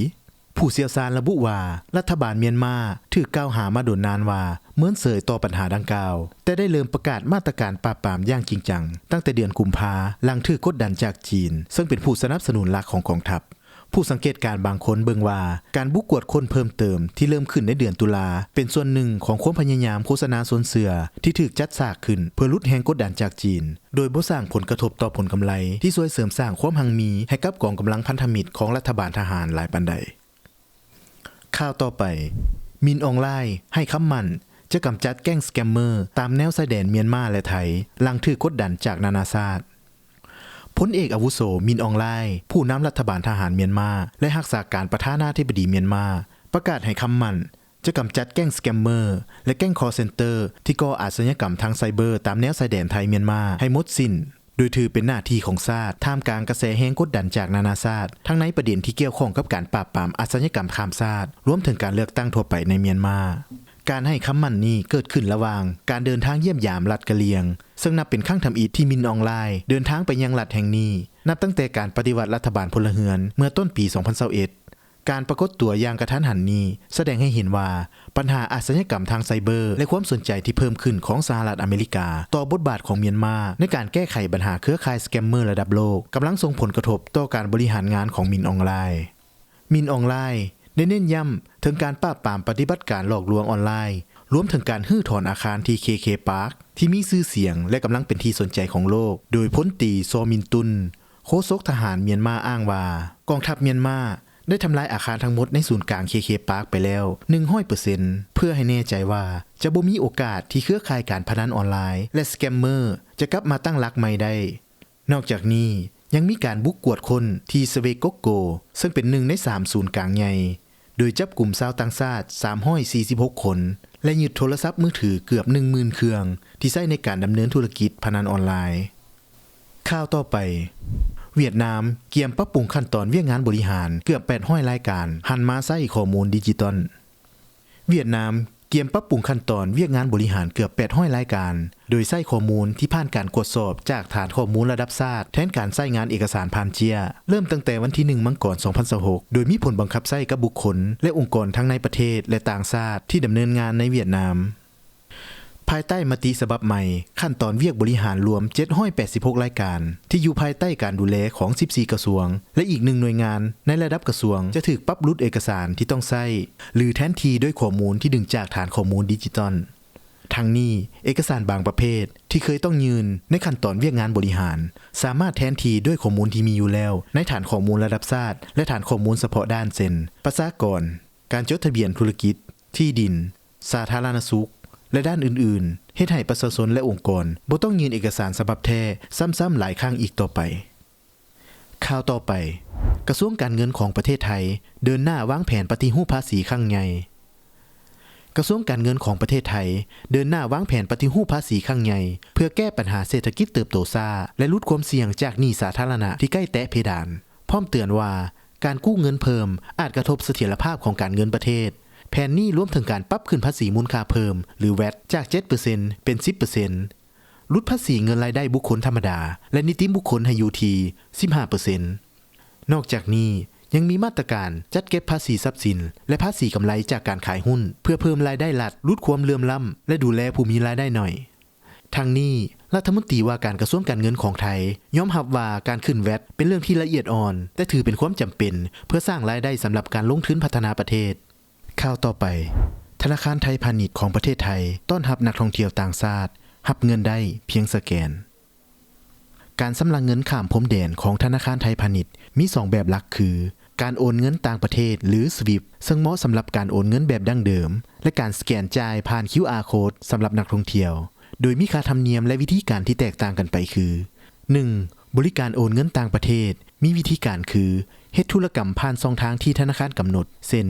ຜູ້ຊ່ຽວຊານລະບຸວ່າ, ລັດຖະບານມຽນມາຖືກກ່າວຫາມາດົນນານວ່າ ເມີນເສີຍຕໍ່ບັນຫາດັ່ງກ່າວ, ແຕ່ໄດ້ເລີ່ມປະກາດມາດຕະການປາບປາມຢ່າງຈິງຈັງຕັ້ງແຕ່ເດືອນກຸມພາ ຫຼັງຖືກກົດດັນຈາກຈີນ, ເຊິ່ງເປັນຜູ້ສະໜັບສະໜູນຫຼັກຂອງກອງທັບ. ຜູ້ສັງເກດການບາງຄົນເບິ່ງວ່າ ການບຸກກວດຄົ້ນເພີ່ມເຕີມທີ່ເລີ່ມຂຶ້ນໃນເດືອນຕຸລາ ເປັນສ່ວນໜຶ່ງຂອງຄວາມພະຍາຍາມໂຄສະນາຊົນເຊື່ອທີ່ຖືກຈັດສາກຂຶ້ນເພື່ອຫຼຸດແຮງກົດດັນຈາກຈີນ, ໂດຍບໍ່ສ້າງຜົນກະທົບຕໍ່ຜົນກຳໄລທີ່ຊ່ວຍເສີມສ້າງຄວາມຮັ່ງມີໃຫ້ກັບກອງກຳລັງພັນທະມິດຂອງລັດຖະບານທະຫານຫຼາຍປານໃດ. ຂ່າວຕໍ່ໄປ, ມິນ ອອງລາຍ ໃຫ້ຄຳໝັ້ນຈະກຳຈັດແກ້ງສະແກມເມີຕາມແນວຊາຍແດນມຽນມາ ແລະ ໄທ ຫຼັງຖືກກົດດັນຈາກນານາຊາດ. ພົນເອກອາວຸໂສ ມິນ ອອງລາຍ ຜູ້ນຳລັດຖະບານທະຫານມຽນມາ ແລະ ຮັກສາການປະທານາທິບໍດີມຽນມາ ປະກາດໃຫ້ຄຳໝັ້ນຈະກຳຈັດແກ້ງສະແກມເມີ ແລະ ແກ້ງຄໍເຊັນເຕີທີ່ກໍ່ອາຊະຍາກຳທາງໄຊເບີຕາມແນວຊາຍແດນໄທ-ມຽນມາໃຫ້ໝົດສິ້ນ, ໂດຍຖືເປັນໜ້າທີ່ຂອງຊາດ ທ່າມກາງກະແສແຮງກົດດັນຈາກນານາຊາດ ທັງໃນປະເດັນທີ່ກ່ຽວຂ້ອງກັບການປາບປາມອາຊະຍາກຳຂ້າມຊາດ ລວມເຖິງການເລືອກຕັ້ງທົ່ວໄປໃນມຽນມາ. ການໃຫ້ຄຳໝັ້ນນີ້ເກີດຂຶ້ນລະຫວ່າງການເດີນທາງຢ້ຽມຢາມລັດກະຫຼ່ຽງ, ເຊິ່ງນັບເປັນຄັ້ງທຳອິດທີ່ມິນ ອອງລາຍ ເດີນທາງໄປຍັງລັດແຫ່ງນີ້ ນັບຕັ້ງແຕ່ການປະຕິວັດລັດຖະບານພົນລະເຮືອນເມື່ອຕົ້ນປີສອງພັນຊາວເອັດ. ການປາກົດຕົວຢ່າງກະທັນຫັນນີ້ ສະແດງໃຫ້ເຫັນວ່າ ບັນຫາອາຊະຍາກຳທາງໄຊເບີ ແລະ ຄວາມສົນໃຈທີ່ເພີ່ມຂຶ້ນຂອງສະຫະລັດອາເມລິກາຕໍ່ບົດບາດຂອງມຽນມາໃນການແກ້ໄຂບັນຫາເຄືອຂ່າຍສະແກມເມີລະດັບໂລກ ກຳລັງສົ່ງຜົນກະທົບຕໍ່ການບໍລິຫານງານຂອງມິນ ອອງລາຍ. ມິນ ອອງລາຍ ໄດ້ເນັ້ນຢ້ຳເຖິງການປາບປາມປະຕິບັດການຫຼອກລວງອອນລາຍ, ລວມເຖິງການຮື້ຖອນອາຄານທີ່ ເຄເຄ Park ທີ່ມີຊື່ສຽງ ແລະ ກຳລັງເປັນທີ່ສົນໃຈຂອງໂລກ, ໂດຍ ພົນຕີ ຊໍ ມິນຕຸນ ໂຄສົກທະຫານມຽນມາອ້າງວ່າ ກອງທັບມຽນມາໄດ້ທຳລາຍອາຄານທັງໝົດໃນສູນກາງ ເຄເຄ Park ໄປແລ້ວ ໜຶ່ງຮ້ອຍເປີເຊັນ ເພື່ອໃຫ້ແນ່ໃຈວ່າຈະບໍ່ມີໂອກາດທີ່ເຄືອຂ່າຍການພະນັນອອນລາຍ ແລະ ສະແກມເມີຈະກັບມາຕັ້ງຫຼັກໃໝ່ໄດ້. ນອກຈາກນີ້ ຍັງມີການບຸກກວດຄົ້ນທີ່ Swe Kokgo ເຊິ່ງເປັນໜຶ່ງໃນສາມສູນກາງໃຫຍ່ ໂດຍຈັບກຸມຊາວຕ່າງຊາດສາມຮ້ອຍສີ່ສິບຫົກຄົນ ແລະ ຍຶດໂທລະສັບມືຖືເກືອບໜຶ່ງໝື່ນເຄື່ອງ ທີ່ໃຊ້ໃນການດຳເນີນທຸລະກິດພະນັນອອນລາຍ. ຂ່າວຕໍ່ໄປ, ຫວຽດນາມກຽມປັບປຸງຂັ້ນຕອນວຽກງານບໍລິຫານເກືອບແປດຮ້ອຍລາຍການ ຫັນມາໃຊ້ຂໍ້ມູນດິຈິຕອນ. ຫວຽດນາມກຽມປັບປຸງຂັ້ນຕອນວຽກງານບໍລິຫານເກືອບແປດຮ້ອຍລາຍການ ໂດຍໃຊ້ຂໍ້ມູນທີ່ຜ່ານການກວດສອບຈາກຖານຂໍ້ມູນລະດັບຊາດ ແທນການໃຊ້ງານເອກະສານຜ່ານເຈ້ຍ, ເລີ່ມຕັ້ງແຕ່ວັນທີໜຶ່ງ ມັງກອນ ສອງພັນຊາວຫົກ ໂດຍມີຜົນບັງຄັບໃຊ້ກັບບຸກຄົນ ແລະ ອົງກອນທັງໃນປະເທດ ແລະ ຕ່າງຊາດທີ່ດຳເນີນງານໃນຫວຽດນາມ. ພາຍໃຕ້ມະຕິສະບັບໃໝ່, ຂັ້ນຕອນວຽກບໍລິຫານລວມເຈັດຮ້ອຍແປດສິບຫົກລາຍການ ທີ່ຢູ່ພາຍໃຕ້ການດູແລຂອງສິບສີ່ກະຊວງ ແລະ ອີກໜຶ່ງໜ່ວຍງານໃນລະດັບກະຊວງ ຈະຖືກປັບຫຼຸດເອກະສານທີ່ຕ້ອງໃຊ້ ຫຼື ແທນທີ່ດ້ວຍຂໍ້ມູນທີ່ດຶງຈາກຖານຂໍ້ມູນດິຈິຕອນ. ທັງນີ້, ເອກະສານບາງປະເພດທີ່ເຄີຍຕ້ອງຍື່ນໃນຂັ້ນຕອນວຽກງານບໍລິຫານ ສາມາດແທນທີ່ດ້ວຍຂໍ້ມູນທີ່ມີຢູ່ແລ້ວໃນຖານຂໍ້ມູນລະດັບຊາດ ແລະ ຖານຂໍ້ມູນສະເພາະດ້ານ ເຊັ່ນ ປະຊາກອນ, ການຈົດທະບຽນທຸລະກິດ, ທີ່ດິນ, ສາທາລະນະສຸກ ແລະ ດ້ານອື່ນໆ, ເຮັດໃຫ້ປະຊາຊົນ ແລະ ອົງກອນບໍ່ຕ້ອງຍື່ນເອກະສານສະບັບແທ້ຊ້ຳໆຫຼາຍຄັ້ງອີກຕໍ່ໄປ. ຂ່າວຕໍ່ໄປ, ກະຊວງການເງິນຂອງປະເທດໄທເດີນໜ້າວາງແຜນປະຕິຮູບພາສີຄັ້ງໃຫຍ່. ກະຊວງການເງິນຂອງປະເທດໄທເດີນໜ້າວາງແຜນປະຕິຮູບພາສີຄັ້ງໃຫຍ່ ເພື່ອແກ້ບັນຫາເສດຖະກິດເຕີບໂຕຊ້າ ແລະ ຫຼຸດຄວາມສ່ຽງຈາກໜີ້ສາທາລະນະທີ່ໃກ້ແຕະເພດານ, ພ້ອມເຕືອນວ່າ ການກູ້ເງິນເພີ່ມອາດກະທົບສະຖຽນລະພາບຂອງການເງິນປະເທດ. ແຜນນີ້ລວມເຖິງການປັບຂຶ້ນພາສີມູນຄ່າເພີ່ມ ຫຼື ແວດ ຈາກເຈັດເປີເຊັນເປັນສິບເປີເຊັນ, ຫຼຸດພາສີເງິນລາຍໄດ້ບຸກຄົນທຳມະດາ ແລະ ນິຕິບຸກຄົນໃຫ້ຢູ່ທີ່ສິບຫ້າເປີເຊັນ. ນອກຈາກນີ້ ຍັງມີມາດຕະການຈັດເກັບພາສີຊັບສິນ ແລະ ພາສີກຳໄລຈາກການຂາຍຫຸ້ນ ເພື່ອເພີ່ມລາຍໄດ້ລັດ, ຫຼຸດຄວາມເຫຼື່ອມລ້ຳ ແລະ ດູແລຜູ້ມີລາຍໄດ້ໜ້ອຍ. ທັງນີ້, ລັດຖະມົນຕີວ່າການກະຊວງການເງິນຂອງໄທຍອມຮັບວ່າການຂຶ້ນແວັດເປັນເລື່ອງທີ່ລະອຽດອ່ອນ, ແຕ່ຖືເປັນຄວາມຈຳເປັນເພື່ອສ້າງລາຍໄດ້ສຳລັບການລົງທຶນພັດທະນາປະເທດ. ຂ່າວຕໍ່ໄປ, ທະນາຄານໄທພານິດຂອງປະເທດໄທຕ້ອນຮັບນັກທ່ອງທ່ຽວຕ່າງຊາດ, ຮັບເງິນໄດ້ພຽງສະແກນ. ການຊຳລະເງິນຂ້າມພົມແດນຂອງທະນາຄານໄທພານິດມີສອງແບບຫຼັກຄື ການໂອນເງິນຕ່າງປະເທດ ຫຼື SWIFT ເຊິ່ງເໝາະສຳລັບການໂອນເງິນແບບດັ້ງເດີມ ແລະ ການສະແກນຈ່າຍຜ່ານ QR code ສຳລັບນັກທ່ອງທ່ຽວ, ໂດຍມີຄ່າທຳນຽມ ແລະ ວິທີການທີ່ແຕກຕ່າງກັນໄປຄື ໜຶ່ງ ບໍລິການໂອນເງິນຕ່າງປະເທດ ມີວິທີການຄື ເຮັດທຸລະກຳຜ່ານຊ່ອງທາງທີ່ທະນາຄານກຳນົດ ເຊັ່ນ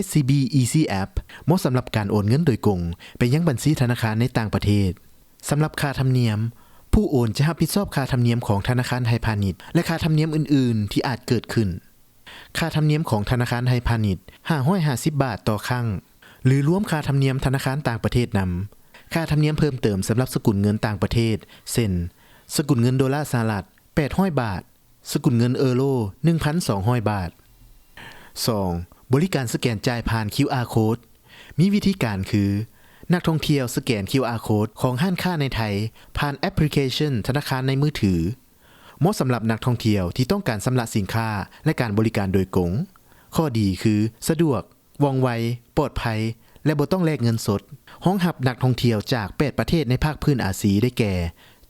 SCB Easy App ເໝາະສຳລັບການໂອນເງິນໂດຍກົງໄປຍັງບັນຊີທະນາຄານໃນຕ່າງປະເທດ. ສຳລັບຄ່າທຳນຽມ, ຜູ້ໂອນຈະຮັບຜິດຊອບຄ່າທຳນຽມຂອງທະນາຄານໄທພານິດ ແລະ ຄ່າທຳນຽມອື່ນໆທີ່ອາດເກີດຂຶ້ນ. ຄ່າທຳນຽມຂອງທະນາຄານໄທພານິດ ຫ້າຮ້ອຍຫ້າສິບບາດຕໍ່ຄັ້ງ ຫຼື ລວມຄ່າທຳນຽມທະນາຄານຕ່າງປະເທດນຳ. ຄ່າທຳນຽມເພີ່ມເຕີມສຳລັບສະກຸນເງິນຕ່າງປະເທດ ເຊັ່ນ ສະກຸນເງິນໂດລາສະຫະລັດ ແປດຮ້ອຍບາດ, ສະກຸນເງິນເອີໂຣ ໜຶ່ງພັນສອງຮ້ອຍບາດ. ສອງ ບໍລິການສະແກນຈ່າຍຜ່ານ QR code ມີວິທີການຄື ນັກທ່ອງທ່ຽວສະແກນ QR code ຂອງຮ້ານຄ້າໃນໄທ ຜ່ານແອັບພລິເຄຊັນທະນາຄານໃນມືຖື. ເໝາະສຳລັບນັກທ່ອງທ່ຽວທີ່ຕ້ອງການຊຳລະສິນຄ້າ ແລະ ການບໍລິການໂດຍກົງ. ຂໍ້ດີຄື ສະດວກ, ວ່ອງໄວ, ປອດໄພ ແລະ ບໍ່ຕ້ອງແລກເງິນສົດ. ຮອງຮັບນັກທ່ອງທ່ຽວຈາກແປດປະເທດໃນພາກພື້ນອາຊີ ໄດ້ແກ່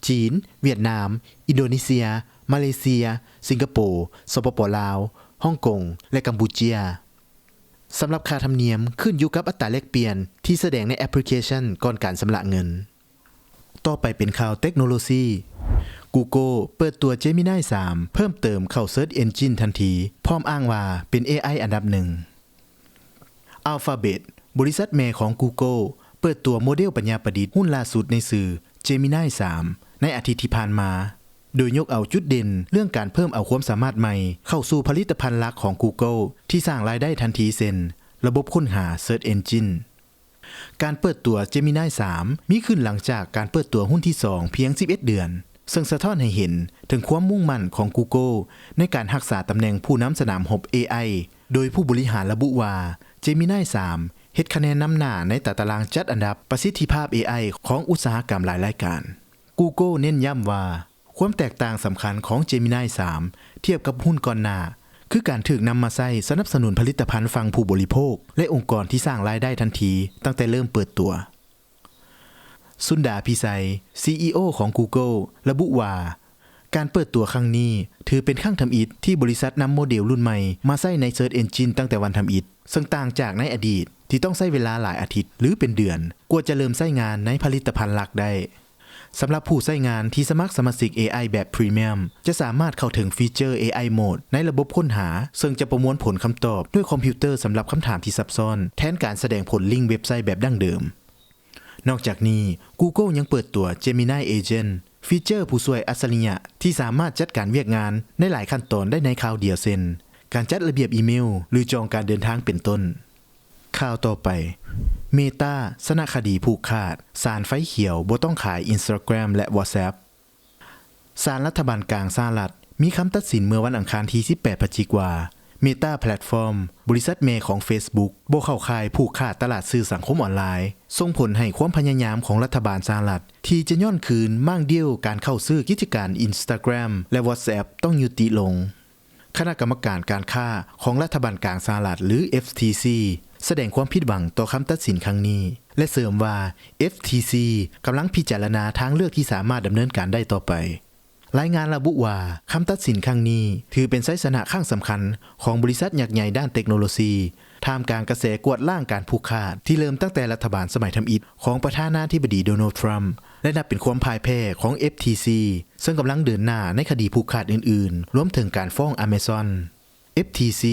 ຈີນ, ຫວຽດນາມ, ອິນໂດເນເຊຍ, ມາເລເຊຍ, ສິງກະໂປ, ສປປ ລາວ, ຮ່ອງກົງ ແລະ ກຳປູເຈຍ. ສຳລັບຄ່າທຳນຽມຂຶ້ນຢູ່ກັບອັດຕາແລກປ່ຽນທີ່ສະແດງໃນແອັບພລິເຄຊັນກ່ອນການຊຳລະເງິນ. ຕໍ່ໄປເປັນຂ່າວເຕັກໂນໂລຊີ. Google ເປີດຕົວ Gemini ສາມ ເພີ່ມເຕີມເຂົ້າ Search Engine ທັນທີ, ພ້ອມອ້າງວ່າເປັນ ເອໄອ ອັນດັບໜຶ່ງ. Alphabet ບໍລິສັດແມ່ຂອງ Google ເປີດຕົວໂມເດວປັນຍາປະດິດຮຸ່ນລ່າສຸດໃນຊື່ Gemini ສາມ ໃນອາທິດທີ່ຜ່ານມາ, ໂດຍຍົກເອົາຈຸດເດັ່ນເລື່ອງການເພີ່ມເອົາຄວາມສາມາດໃໝ່ເຂົ້າສູ່ຜະລິດຕະພັນຫຼັກຂອງ Google ທີ່ສ້າງລາຍໄດ້ທັນທີ ເຊັ່ນ ລະບົບຄົ້ນຫາ Search Engine. ການເປີດຕົວ Gemini ສາມ ມີຂຶ້ນຫຼັງຈາກການເປີດຕົວຮຸ່ນທີສອງພຽງສິບເອັດເດືອນ, ເຊິ່ງສະທ້ອນໃຫ້ເຫັນເຖິງຄວາມມຸ່ງໝັ້ນຂອງ Google ໃນການຮັກສາຕຳແໜ່ງຜູ້ນຳສະໜາມຮົບ ເອໄອ, ໂດຍຜູ້ບໍລິຫານລະບຸວ່າ Gemini ສາມ ເຮັດຄະແນນນຳໜ້າໃນຕາຕະລາງຈັດອັນດັບປະສິດທິພາບ ເອໄອ ຂອງອຸດສາຫະກຳຫຼາຍລາຍການ. Google ເນັ້ນຢ້ຳວ່າ ຄວາມແຕກຕ່າງສຳຄັນຂອງ Gemini ສາມ ທຽບກັບຮຸ່ນກ່ອນໜ້າ ຄືການຖືກນຳມາໃຊ້ສະໜັບສະໜູນຜະລິດຕະພັນຝັ່ງຜູ້ບໍລິໂພກ ແລະ ອົງກອນທີ່ສ້າງລາຍໄດ້ທັນທີຕັ້ງແຕ່ເລີ່ມເປີດຕົວ. ສຸນດາ ພິໄຊ ຊີອີໂອ ຂອງ Google ລະບຸວ່າ ການເປີດຕົວຄັ້ງນີ້ຖືເປັນຄັ້ງທຳອິດທີ່ບໍລິສັດນຳໂມເດວລຸ້ນໃໝ່ມາໃຊ້ໃນ Search Engine ຕັ້ງແຕ່ວັນທຳອິດ, ເຊິ່ງຕ່າງຈາກໃນອະດີດທີ່ຕ້ອງໃຊ້ເວລາຫຼາຍອາທິດ ຫຼື ເປັນເດືອນ ກວ່າຈະເລີ່ມໃຊ້ງານໃນຜະລິດຕະພັນຫຼັກໄດ້. ສຳລັບຜູ້ໃຊ້ງານທີ່ສະໝັກສະມາຊິກ ເອໄອ ແບບພຣີມຽມ ຈະສາມາດເຂົ້າເຖິງຟີເຈີ ເອໄອ ໂໝດ ໃນລະບົບຄົ້ນຫາ, ເຊິ່ງຈະປະມວນຜົນຄຳຕອບດ້ວຍຄອມພິວເຕີສຳລັບຄຳຖາມທີ່ຊັບຊ້ອນ ແທນການສະແດງຜົນລິງເວັບໄຊແບບດັ້ງເດີມ. ນອກຈາກນີ້, Google ຍັງເປີດຕົວ Gemini Agent ຟີເຈີຜູ້ຊ່ວຍອັດສະລິຍະທີ່ສາມາດຈັດການວຽກງານໃນຫຼາຍຂັ້ນຕອນໄດ້ໃນຄາວດຽວ ເຊັ່ນ ການຈັດລະບຽບອີເມວ ຫຼື ຈອງການເດີນທາງ ເປັນຕົ້ນ. ຂ່າວຕໍ່ໄປ, Meta ຊະນະຄະດີຜູກຂາດ, ສານໄຟຂຽວບໍ່ຕ້ອງຂາຍ Instagram ແລະ WhatsApp. ສານລັດຖະບານກາງສະຫະລັດມີຄຳຕັດສິນເມື່ອວັນອັງຄານທີສິບແປດພະຈິກວ່າ Meta Platform ບໍລິສັດແມ່ຂອງ Facebook ບໍ່ເຂົ້າຂ່າຍຜູກຂາດຕະຫຼາດສື່ສັງຄົມອອນລາຍ, ສົ່ງຜົນໃຫ້ຄວາມພະຍາຍາມຂອງລັດຖະບານສະຫະລັດທີ່ຈະຍ້ອນຄືນມ້າງດີວການເຂົ້າຊື້ກິດຈະການ Instagram ແລະ WhatsApp ຕ້ອງຍຸຕິລົງ. ຄະນະກຳມະການການຄ້າຂອງລັດຖະບານກາງສະຫະລັດ ຫຼື FTC ສະແດງຄວາມຜິດຫວັງຕໍ່ຄຳຕັດສິນຄັ້ງນີ້ ແລະ ເສີມວ່າ FTC ກຳລັງພິຈາລະນາທາງເລືອກທີ່ສາມາດດຳເນີນການໄດ້ຕໍ່ໄປ. ລາຍງານລະບຸວ່າ ຄຳຕັດສິນຄັ້ງນີ້ຖືເປັນໄຊຊະນະຄັ້ງສຳຄັນຂອງບໍລິສັດຍັກໃຫຍ່ດ້ານເຕັກໂນໂລຊີ ທ່າມກາງກະແສກວາດລ້າງການຜູກຂາດທີ່ເລີ່ມຕັ້ງແຕ່ລັດຖະບານສະໄໝທຳອິດຂອງປະທານາທິບໍດີ ໂດນັລ ທຣຳ ແລະ ນັບເປັນຄວາມພ່າຍແພ້ຂອງ FTC ເຊິ່ງກຳລັງເດີນໜ້າໃນຄະດີຜູກຂາດອື່ນໆ, ລວມເຖິງການຟ້ອງ Amazon. FTC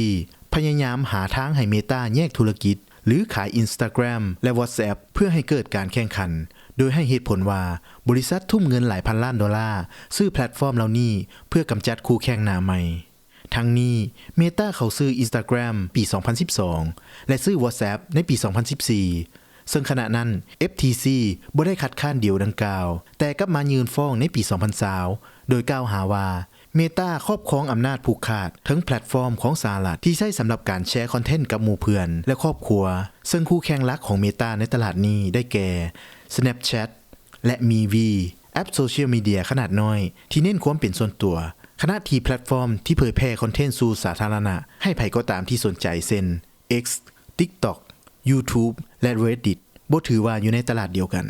ພະຍາຍາມຫາທາງໃຫ້ Meta ແຍກທຸລະກິດ ຫຼື ຂາຍ Instagram ແລະ WhatsApp ເພື່ອໃຫ້ເກີດການແຂ່ງຂັນ, ໂດຍໃຫ້ເຫດຜົນວ່າ ບໍລິສັດທຸ່ມເງິນຫຼາຍພັນລ້ານໂດລາຊື້ແພລດຟອມເຫຼົ່ານີ້ເພື່ອກຳຈັດຄູ່ແຂ່ງໜ້າໃໝ່. ທັງນີ້, Meta ເຂົ້າຊື້ Instagram ປີສອງພັນສິບສອງ ແລະ ຊື້ WhatsApp ໃນປີສອງພັນສິບສີ່ ເຊິ່ງຂະນະນັ້ນ FTC ບໍ່ໄດ້ຄັດຄ້ານດີລດັ່ງກ່າວ, ແຕ່ກັບມາຍື່ນຟ້ອງໃນປີສອງພັນຊາວ ໂດຍກ່າວຫາວ່າ Meta ຄອບຄອງອຳນາດຜູກຂາດເຖິງແພລດຟອມຂອງສະຫະລັດທີ່ໃຊ້ສຳລັບການແຊຄອນເທັນກັບໝູ່ເພື່ອນ ແລະ ຄອບຄົວ, ເຊິ່ງຄູ່ແຂ່ງຫຼັກຂອງ Meta ໃນຕະຫຼາດນີ້ໄດ້ແກ່ Snapchat, ແລະ ມີວີ ແອັບໂຊຊຽວມີເດຍຂະໜາດນ້ອຍທີ່ເນັ້ນຄວາມເປັນສ່ວນຕົວ, ຂະນະທີ່ແພລດຟອມທີ່ເຜີຍແຜ່ຄອນເທັນສູ່ສາທາລະນະໃຫ້ໃຜກໍຕາມທີ່ສົນໃຈ ເຊັ່ນ X, TikTok, YouTube ແລະ Reddit ບໍ່ຖືວ່າຢູ່ໃນຕະຫຼາດດຽວກັນ.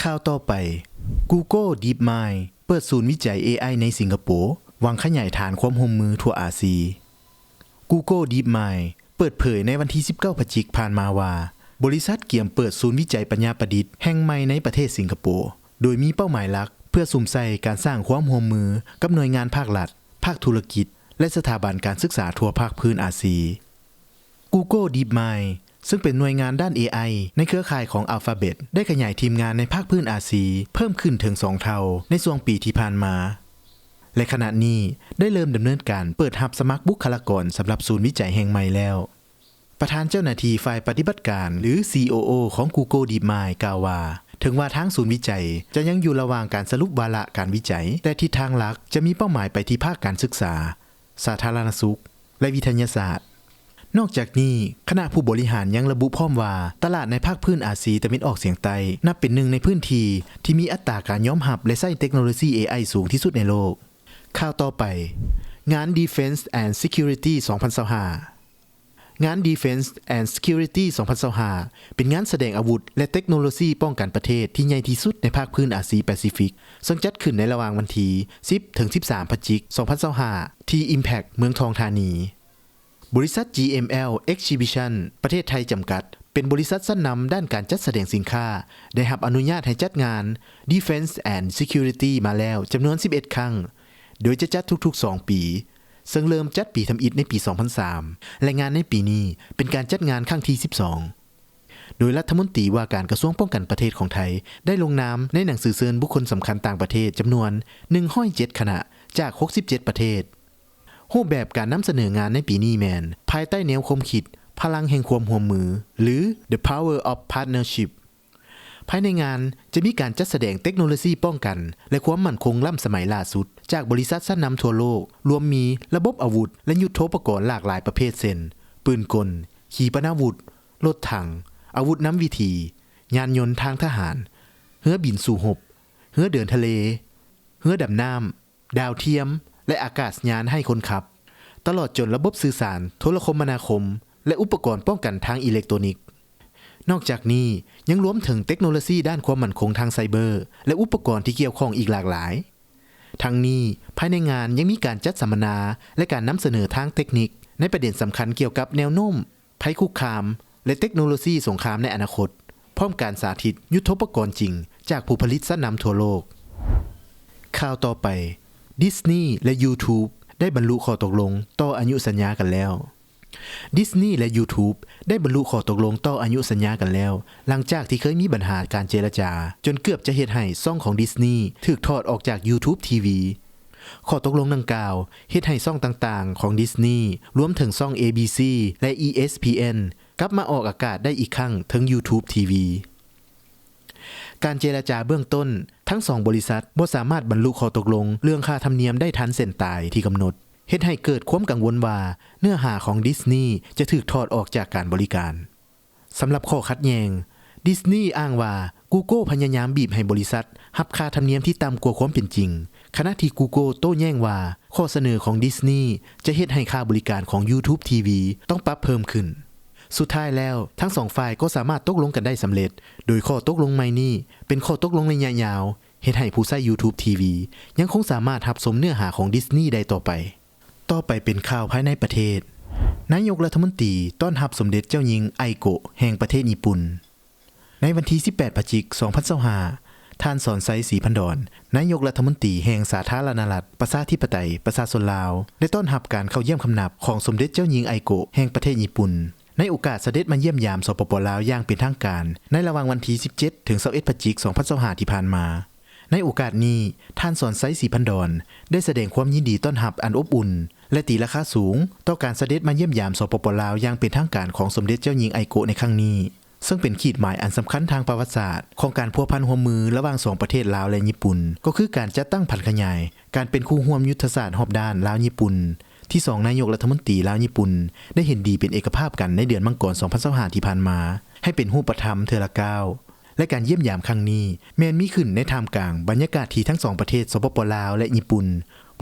ຂ່າວຕໍ່ໄປ, Google DeepMind ເປີດສູນວິໄຈ ເອໄອ ໃນສິງກະໂປ ຫວັງຂະຫຍາຍຖານຄວາມຮ່ວມມືທົ່ວອາຊີ. Google DeepMind ເປີດເຜີຍໃນວັນທີສິບເກົ້າ ພະຈິກ ຜ່ານມາວ່າ ບໍລິສັດກຽມເປີດສູນວິໄຈປັນຍາປະດິດແຫ່ງໃໝ່ໃນປະເທດສິງກະໂປ ໂດຍມີເປົ້າໝາຍຫຼັກເພື່ອສຸມໃສ່ການສ້າງຄວາມຮ່ວມມືກັບໜ່ວຍງານພາກລັດ, ພາກທຸລະກິດ ແລະ ສະຖາບັນການສຶກສາທົ່ວພາກພື້ນອາຊີ. Google DeepMind ເຊິ່ງເປັນໜ່ວຍງານດ້ານ ເອໄອ ໃນເຄືອຂ່າຍຂອງ Alphabet ໄດ້ຂະຫຍາຍທີມງານໃນພາກພື້ນອາຊີເພີ່ມຂຶ້ນເຖິງສອງເທົ່າໃນຊ່ວງປີທີ່ຜ່ານມາ ແລະ ຂະນະນີ້ໄດ້ເລີ່ມດຳເນີນການເປີດຮັບສະໝັກບຸກຄະລາກອນສຳລັບສູນວິໄຈແຫ່ງໃໝ່ແລ້ວ. ປະທານເຈົ້າໜ້າທີ່ຝ່າຍປະຕິບັດການ ຫຼື ຊີໂອໂອ ຂອງ Google DeepMind ກ່າວວ່າ ເຖິງວ່າທາງສູນວິໄຈຈະຍັງຢູ່ລະຫວ່າງການສະຫຼຸບວາລະການວິໄຈ, ແຕ່ທິດທາງຫຼັກຈະມີເປົ້າໝາຍໄປທີ່ພາກການສຶກສາ, ສາທາລະນະສຸກ ແລະ ວິທະຍາສາດ. ນອກຈາກນີ້, ຄະນະຜູ້ບໍລິຫານຍັງລະບຸພ້ອມວ່າ ຕະຫຼາດໃນພາກພື້ນອາຊີຕາເວັນອອກສຽງໃຕ້ ນັບເປັນໜຶ່ງໃນພື້ນທີ່ທີ່ມີອັດຕາການຍອມຮັບ ແລະ ໃຊ້ເຕັກໂນໂລຊີ ເອໄອ ສູງທີ່ສຸດໃນໂລກ. ຂ່າວຕໍ່ໄປ, ງານ Defense and Security ສອງພັນຊາວຫ້າ. ງານ Defense and Security ສອງພັນຊາວຫ້າ ເປັນງານສະແດງອາວຸດ ແລະ ເຕັກໂນໂລຊີປ້ອງກັນປະເທດທີ່ໃຫຍ່ທີ່ສຸດໃນພາກພື້ນອາຊີແປຊີຟິກ, ເຊິ່ງຈັດຂຶ້ນໃນລະຫວ່າງວັນທີສິບ ເຖິງ ສິບສາມ ພະຈິກ ສອງພັນຊາວຫ້າ ທີ່ Impact ເມືອງທອງທານີ. ບໍລິສັດ GML Exhibition ປະເທດໄທ ຈຳກັດ ເປັນບໍລິສັດຊັ້ນນຳດ້ານການຈັດສະແດງສິນຄ້າ ໄດ້ຮັບອະນຸຍາດໃຫ້ຈັດງານ Defense and Security ມາແລ້ວຈຳນວນສິບເອັດຄັ້ງ, ໂດຍຈະຈັດທຸກໆສອງປີ, ເຊິ່ງເລີ່ມຈັດປີທຳອິດໃນປີສອງພັນສາມ ແລະ ງານໃນປີນີ້ເປັນການຈັດງານຄັ້ງທີສິບສອງ ໂດຍລັດຖະມົນຕີວ່າການກະຊວງປ້ອງກັນປະເທດຂອງໄທ ໄດ້ລົງນາມໃນໜັງສືເຊີນບຸກຄົນສຳຄັນຕ່າງປະເທດຈຳນວນໜຶ່ງຮ້ອຍເຈັດຄະນະ ຈາກຫົກສິບເຈັດປະເທດ. ຮູບແບບການນຳສະເໜີງານໃນປີນີ້ແມ່ນພາຍໃຕ້ແນວຄວາມຄິດ ພະລັງແຫ່ງຄວາມຮ່ວມມື ຫຼື The Power of Partnership. ພາຍໃນງານຈະມີການຈັດສະແດງເຕັກໂນໂລຊີປ້ອງກັນ ແລະ ຄວາມໝັ້ນຄົງລ້ຳສະໄໝຫຼ້າສຸດ ຈາກບໍລິສັດຊັ້ນນຳທົ່ວໂລກ, ລວມມີລະບົບອາວຸດ ແລະ ຍຸດໂທປະກອນຫຼາກຫຼາຍປະເພດ ເຊັ່ນ ປືນກົນ, ຂີປະນາວຸດ, ລົດຖັງ, ອາວຸດນຳວິຖີ, ຍານຍົນທາງທະຫານ, ເຮືອບິນສູ້ຮົບ, ເຮືອເດີນທະເລ, ເຮືອດຳນ້ຳ, ດາວທຽມ ແລະ ອາກາດຍານໄຮ້ຄົນຂັບ, ຕະຫຼອດຈົນລະບົບສື່ສານ, ໂທລະຄົມມະນາຄົມ ແລະ ອຸປະກອນປ້ອງກັນທາງອີເລັກໂຕນິກ. ນອກຈາກນີ້ ຍັງລວມເຖິງເຕັກໂນໂລຊີດ້ານຄວາມໝັ້ນຄົງທາງໄຊເບີ ແລະ ອຸປະກອນທີ່ກ່ຽວຂ້ອງອີກຫຼາກຫຼາຍ. ທັງນີ້, ພາຍໃນງານຍັງມີການຈັດສຳມະນາ ແລະ ການນຳສະເໜີທາງເຕັກນິກໃນປະເດັນສຳຄັນກ່ຽວກັບແນວໂນ້ມ ໄພຄຸກຄາມ ແລະ ເຕັກໂນໂລຊີສົງຄາມໃນອະນາຄົດ, ພ້ອມການສາທິດຍຸດໂທປະກອນຈິງຈາກຜູ້ຜະລິດຊັ້ນນຳທົ່ວໂລກ. ຂ່າວຕໍ່ໄປ, ດິສນີ ແລະ ຢູທູບ ໄດ້ບັນລຸຂໍ້ຕົກລົງຕໍ່ອາຍຸສັນຍາກັນແລ້ວ. ດິສນີ ແລະ ຢູທູບ ໄດ້ບັນລຸຂໍ້ຕົກລົງຕໍ່ອາຍຸສັນຍາກັນແລ້ວ, ຫຼັງຈາກທີ່ເຄີຍມີບັນຫາການເຈລະຈາ ຈົນເກືອບຈະເຮັດໃຫ້ຊ່ອງຂອງດິສນີຖືກຖອດອອກຈາກຢູທູບທີວີ. ຂໍ້ຕົກລົງດັ່ງກ່າວເຮັດໃຫ້ຊ່ອງຕ່າງໆຂອງດິສນີ ລວມເຖິງຊ່ອງ ເອບີຊີ ແລະ ອີເອສພີເອັນ ກັບມາອອກອາກາດໄດ້ອີກຄັ້ງເທິງຢູທູບທີວີ. ການເຈລະຈາເບື້ອງຕົ້ນ, ທັງສອງບໍລິສັດບໍ່ສາມາດບັນລຸຂໍ້ຕົກລົງເລື່ອງຄ່າທຳນຽມໄດ້ທັນເສັ້ນຕາຍທີ່ກຳນົດ, ເຮັດໃຫ້ເກີດຄວາມກັງວົນວ່າເນື້ອຫາຂອງດິສນີຈະຖືກຖອດອອກຈາກການບໍລິການ. ສຳລັບຂໍ້ຂັດແຍ່ງ, ດິສນີອ້າງວ່າ Google ພະຍາຍາມບີບໃຫ້ບໍລິສັດຮັບຄ່າທຳນຽມທີ່ຕ່ຳກວ່າຄວາມເປັນຈິງ, ຂະນະທີ່ Google ໂຕ້ແຍ້ງວ່າ ຂໍ້ສະເໜີຂອງດິສນີຈະເຮັດໃຫ້ຄ່າບໍລິການຂອງຢູທູບທີວີຕ້ອງປັບເພີ່ມຂຶ້ນ. ສຸດທ້າຍແລ້ວ, ທັງສອງຝ່າຍກໍສາມາດຕົກລົງກັນໄດ້ສຳເລັດ, ໂດຍຂໍ້ຕົກລົງໃໝ່ນີ້ເປັນຂໍ້ຕົກລົງໄລຍະຍາວ, ເຮັດໃຫ້ຜູ້ໃຊ້ຢູທູບທີວີຍັງຄົງສາມາດຮັບຊົມເນື້ອຫາຂອງດິສນີໄດ້ຕໍ່ໄປ. ຕໍ່ໄປເປັນຂ່າວພາຍໃນປະເທດ. ນາຍົກລັດຖະມົນຕີຕ້ອນຮັບສົມເດັດເຈົ້າຍິງໄອໂກະແຫ່ງປະເທດຍີ່ປຸ່ນ. ໃນວັນທີສິບແປດ ພະຈິກ ສອງພັນຊາວຫ້າ, ທ່ານ ສອນໄຊ ສີພັນດອນ, ນາຍົກລັດຖະມົນຕີແຫ່ງສາທາລະນະລັດ ປະຊາທິປະໄຕ ປະຊາຊົນລາວ ໄດ້ຕ້ອນຮັບການເຂົ້າຢ້ຽມຄຳນັບຂອງສົມເດັດເຈົ້າຍິງໄອໂກະແຫ່ງປະເທດຍີ່ປຸ່ນ ໃນໂອກາດສະເດັດມາຢ້ຽມຢາມ ສປປ ລາວ ຢ່າງເປັນທາງການ ໃນລະຫວ່າງວັນທີສິບເຈັດ ເຖິງ ຊາວເອັດ ພະຈິກ ສອງພັນຊາວຫ້າ ທີ່ຜ່ານມາ. ໃນໂອກາດນີ້, ທ່ານ ສອນໄຊ ສີພັນດອນ ໄດ້ສະແດງຄວາມຍິນດີຕ້ອນຮັບອັນອົບອຸ່ນ ແລະ ຕີລາຄາສູງຕໍ່ການສະເດັດມາຢ້ຽມຢາມ ສປປ ລາວ ຢ່າງເປັນທາງການຂອງສົມເດັດເຈົ້າຍິງໄອໂກະໃນຄັ້ງນີ້, ເຊິ່ງເປັນຂີດໝາຍອັນສຳຄັນທາງປະຫວັດສາດຂອງການພົວພັນຮ່ວມມືລະຫວ່າງສອງປະເທດລາວ ແລະ ຍີ່ປຸ່ນ, ກໍຄືການຈັດຕັ້ງຜັນຂະຫຍາຍການເປັນຄູ່ຮ່ວມຍຸດທະສາດຮອບດ້ານລາວ-ຍີ່ປຸ່ນ ທີ່ສອງນາຍົກລັດຖະມົນຕີລາວ-ຍີ່ປຸ່ນ ໄດ້ເຫັນດີເປັນເອກະພາບກັນໃນເດືອນມັງກອນ ສອງພັນຊາວຫ້າ ທີ່ຜ່ານມາ ໃຫ້ເປັນຮູບປະທຳເທື່ອລະກ້າວ. ແລະ ການຢ້ຽມຢາມຄັ້ງນີ້ ແມ່ນມີຂຶ້ນໃນທ່າມກາງບັນຍາກາດທີ່ທັງສອງປະເທດ ສປປ ລາວ ແລະ ຍີ່ປຸ່ນ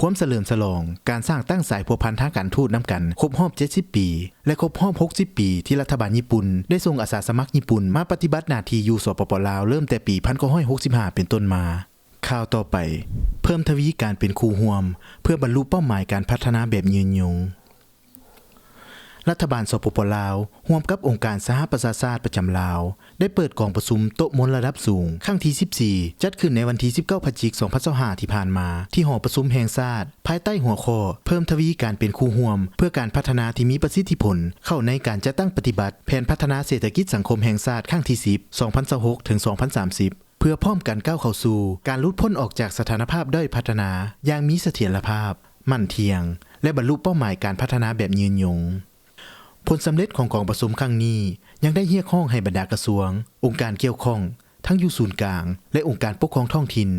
ພວມສະເຫຼີມສະຫຼອງການສ້າງຕັ້ງສາຍພົວພັນທາງການທູດນຳກັນຄົບຮອບເຈັດສິບປີ ແລະ ຄົບຮອບຫົກສິບປີ ທີ່ລັດຖະບານຍີ່ປຸ່ນໄດ້ສົ່ງອາສາສະໝັກຍີ່ປຸ່ນມາປະຕິບັດໜ້າທີ່ຢູ່ ສປປ ລາວ ເລີ່ມແຕ່ປີພັນເກົ້າຮ້ອຍຫົກສິບຫ້າເປັນຕົ້ນມາ. ຂ່າວຕໍ່ໄປ, ເພີ່ມທະວີການເປັນຄູ່ຮ່ວມ ເພື່ອບັນລຸເປົ້າໝາຍການພັດທະນາແບບຍືນຍົງ. ລັດຖະບານ ສປປ ລາວ ຮ່ວມກັບອົງການສະຫະປະຊາຊາດປະຈຳລາວ ໄດ້ເປີດກອງປະຊຸມໂຕະມົນລະດັບສູງຄັ້ງທີສິບສີ່ ຈັດຂຶ້ນໃນວັນທີສິບເກົ້າ ພະຈິກ ສອງພັນຊາວຫ້າ ທີ່ຜ່ານມາ ທີ່ຫໍປະຊຸມແຫ່ງຊາດ ພາຍໃຕ້ຫົວຂໍ້ ເພີ່ມທະວີການເປັນຄູ່ຮ່ວມ ເພື່ອການພັດທະນາທີ່ມີປະສິດທິຜົນ ເຂົ້າໃນການຈັດຕັ້ງປະຕິບັດແຜນພັດທະນາເສດຖະກິດສັງຄົມແຫ່ງຊາດຄັ້ງທີສິບ ສອງພັນຊາວຫົກ ເຖິງ ສອງພັນສາມສິບ ເພື່ອພ້ອມກັນກ້າວເຂົ້າສູ່ການຫຼຸດພົ້ນອອກຈາກສະຖານະພາບດ້ອຍພັດທະນາຢ່າງມີສະຖຽນລະພາບ, ໝັ້ນທ່ຽງ ແລະ ບັນລຸເປົ້າໝາຍການພັດທະນາແບບຍືນຍົງ. ຜົນສຳເລັດຂອງກອງປະຊຸມຄັ້ງນີ້ ຍັງໄດ້ຮຽກຮ້ອງໃຫ້ບັນດາກະຊວງ, ອົງການກ່ຽວຂ້ອງ ທັງຢູ່ສູນກາງ ແລະ ອົງການປົກຄອງທ້ອງຖິ່ນ,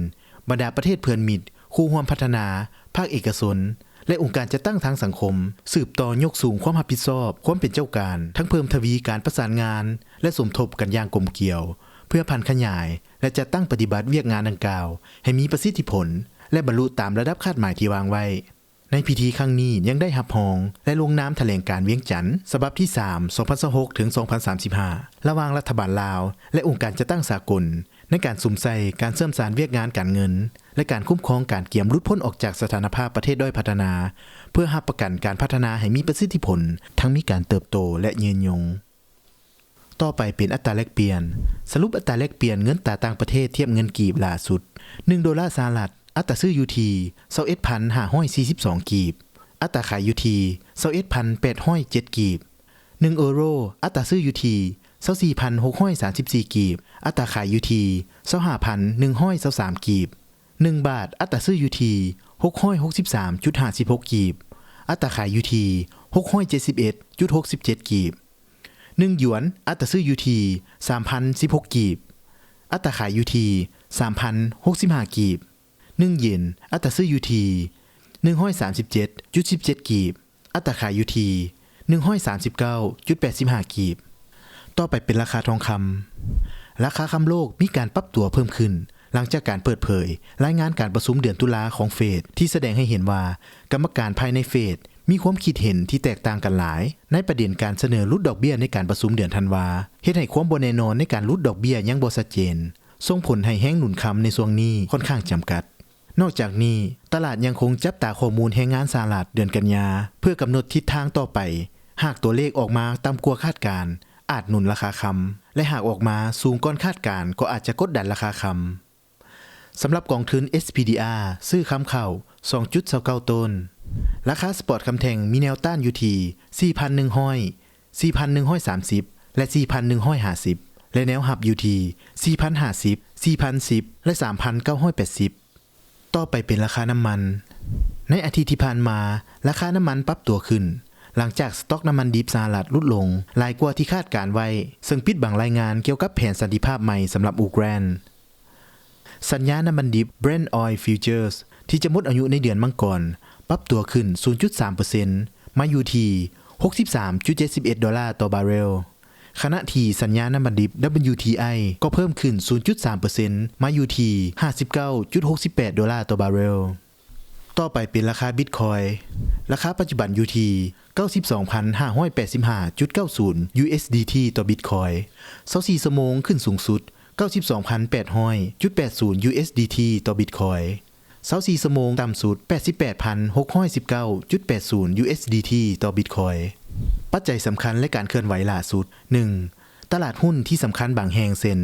ບັນດາປະເທດເພື່ອນມິດ, ຄູ່ຮ່ວມພັດທະນາ, ພາກເອກະຊົນ ແລະ ອົງການຈັດຕັ້ງທາງສັງຄົມ ສືບຕໍ່ຍົກສູງຄວາມຮັບຜິດຊອບ, ຄວາມເປັນເຈົ້າການ, ທັງເພີ່ມທະວີການປະສານງານ ແລະ ສົມທົບກັນຢ່າງກົມກຽວ ເພື່ອຜັນຂະຫຍາຍ ແລະ ຈັດຕັ້ງປະຕິບັດວຽກງານດັ່ງກ່າວໃຫ້ມີປະສິດທິຜົນ ແລະ ບັນລຸຕາມລະດັບຄາດໝາຍທີ່ວາງໄວ້. ໃນພິທີຄັ້ງນີ້ຍັງໄດ້ຮັບຮອງ ແລະ ລົງນາມຖະແຫຼງການວຽງຈັນ ສະບັບທີສາມ ສອງພັນຊາວຫົກ ເຖິງ ສອງພັນສາມສິບຫ້າ ລະຫວ່າງລັດຖະບານລາວ ແລະ ອົງການຈັດຕັ້ງສາກົນ ໃນການສຸມໃສ່ການເຊື່ອມສານວຽກງານການເງິນ ແລະ ການຄຸ້ມຄອງການກຽມຫຼຸດພົ້ນອອກຈາກສະຖານະພາບປະເທດດ້ອຍພັດທະນາ ເພື່ອຮັບປະກັນການພັດທະນາໃຫ້ມີປະສິດທິຜົນ ທັງມີການເຕີບໂຕ ແລະ ຍືນຍົງ. ຕໍ່ໄປເປັນອັດຕາແລກປ່ຽນ. ສະຫຼຸບອັດຕາແລກປ່ຽນເງິນຕາຕ່າງປະເທດທຽບເງິນກີບຫຼ້າສຸດ, ໜຶ່ງໂດລາສະຫະລັດ ອັດຕາຊື້ຢູ່ທີ່ ຊາວເອັດພັນຫ້າຮ້ອຍສີ່ສິບສອງ ກີບ, ອັດຕາຂາຍຢູ່ທີ່ ຊາວເອັດພັນແປດຮ້ອຍເຈັດ ກີບ. ໜຶ່ງເອີໂຣ ອັດຕາຊື້ຢູ່ທີ່ ຊາວສີ່ພັນຫົກຮ້ອຍສາມສິບສີ່ ກີບ, ອັດຕາຂາຍຢູ່ທີ່ ຊາວຫ້າພັນໜຶ່ງຮ້ອຍຊາວສາມ ກີບ. ໜຶ່ງບາດ ອັດຕາຊື້ຢູ່ທີ່ ຫົກຮ້ອຍຫົກສິບສາມຈຸດຫ້າສິບຫົກ ກີບ, ອັດຕາຂາຍຢູ່ທີ່ ຫົກຮ້ອຍເຈັດສິບເອັດຈຸດຫົກສິບເຈັດ ກີບ. ໜຶ່ງຢວນ ອັດຕາຊື້ຢູ່ທີ່ ສາມພັນສິບຫົກ ກີບ, ອັດຕາຂາຍຢູ່ທີ່ ສາມພັນຫົກສິບຫ້າ ກີບ. ໜຶ່ງເຢນ ອັດຕາຊື້ຢູ່ທີ່ ໜຶ່ງຮ້ອຍສາມສິບເຈັດຈຸດສິບເຈັດ ກີບ, ອັດຕາຂາຍຢູ່ທີ່ ໜຶ່ງຮ້ອຍສາມສິບເກົ້າຈຸດແປດສິບຫ້າ ກີບ. ຕໍ່ໄປເປັນລາຄາທອງຄຳ. ລາຄາຄຳໂລກມີການປັບຕົວເພີ່ມຂຶ້ນ ຫຼັງຈາກການເປີດເຜີຍລາຍງານການປະຊຸມເດືອນຕຸລາຂອງເຟດ ທີ່ສະແດງໃຫ້ເຫັນວ່າກຳມະການພາຍໃນເຟດມີຄວາມຄິດເຫັນທີ່ແຕກຕ່າງກັນຫຼາຍ ໃນປະເດັນການສະເໜີຫຼຸດດອກເບ້ຍໃນການປະຊຸມເດືອນທັນວາ, ເຮັດໃຫ້ຄວາມບໍ່ແນ່ນອນໃນການຫຼຸດດອກເບ້ຍຍັງບໍ່ຊັດເຈນ, ສົ່ງຜົນໃຫ້ແຮງໜູນຄຳໃນຊ່ວງນີ້ຄ່ອນຂ້າງຈຳກັດ. ນອກຈາກນີ້, ຕະຫຼາດຍັງຄົງຈັບຕາຂໍ້ມູນແຮງງານສະຫະລັດເດືອນກັນຍາ ເພື່ອກຳນົດທິດທາງຕໍ່ໄປ. ຫາກຕົວເລກອອກມາຕ່ຳກວ່າຄາດການ, ອາດໜູນລາຄາຄຳ ແລະ ຫາກອອກມາສູງກ່ອນຄາດການ ກໍອາດຈະກົດດັນລາຄາຄຳ. ສຳລັບກອງທຶນ ເອສ ພີ ດີ ອາ ຊື້ຄຳເຂົ້າ ສອງຈຸດຊາວເກົ້າໂຕນ, ລາຄາສະປອດຄຳແທ່ງມີແນວຕ້ານຢູ່ທີ່ ສີ່ພັນໜຶ່ງຮ້ອຍ, ສີ່ພັນໜຶ່ງຮ້ອຍສາມສິບ ແລະ ສີ່ພັນໜຶ່ງຮ້ອຍຫ້າສິບ ແລະ ແນວຮັບຢູ່ທີ່ ສີ່ພັນຫ້າສິບ, ສີ່ພັນສິບ ແລະ ສາມພັນເກົ້າຮ້ອຍແປດສິບ. ຕໍ່ໄປເປັນລາຄານ້ຳມັນ. ໃນອາທິດທີ່ຜ່ານມາ, ລາຄານ້ຳມັນປັບຕົວຂຶ້ນ ຫຼັງຈາກສະຕັອກນ້ຳມັນດິບສະຫະລັດຫຼຸດລົງຫຼາຍກວ່າທີ່ຄາດການໄວ້, ເຊິ່ງປິດບັງລາຍງານກ່ຽວກັບແຜນສັນຕິພາບໃໝ່ສຳລັບອູກຣານ. ສັນຍານ້ຳມັນດິບ Brent Oil Futures ທີ່ຈະໝົດອາຍຸໃນເດືອນມັງກອນ ປັບຕົວຂຶ້ນ ສູນຈຸດສາມເປີເຊັນ ມາຢູ່ທີ່ ຫົກສິບສາມຈຸດເຈັດສິບເອັດ ໂດລາຕໍ່ບາເຣວ. ຂະນະທີ່ສັນຍານ້ຳມັນດິບ WTI ກໍເພີ່ມຂຶ້ນ ສູນຈຸດສາມເປີເຊັນ ມາຢູ່ທີ່ ຫ້າສິບເກົ້າຈຸດຫົກສິບແປດ ໂດລາຕໍ່ບາເຣວ. ຕໍ່ໄປເປັນລາຄາບິດຄອຍ. ລາຄາປັດຈຸບັນຢູ່ທີ່ ເກົ້າສິບສອງພັນຫ້າຮ້ອຍແປດສິບຫ້າຈຸດເກົ້າສູນ USDT ຕໍ່ບິດຄອຍ. ຊາວສີ່ຊົ່ວໂມງຂຶ້ນສູງສຸດ ເກົ້າສິບສອງພັນແປດຮ້ອຍຈຸດແປດສູນ USDT ຕໍ່ບິດຄອຍ. ຊາວສີ່ຊົ່ວໂມງຕ່ຳສຸດ ແປດສິບແປດພັນຫົກຮ້ອຍສິບເກົ້າຈຸດແປດສູນ USDT ຕໍ່ບິດຄອຍ. ປັດໄຈສຳຄັນ ແລະ ການເຄື່ອນໄຫວຫຼ້າສຸດ. ໜຶ່ງ, ຕະຫຼາດຮຸ້ນທີ່ສຳຄັນບາງແຫ່ງ ເຊັ່ນ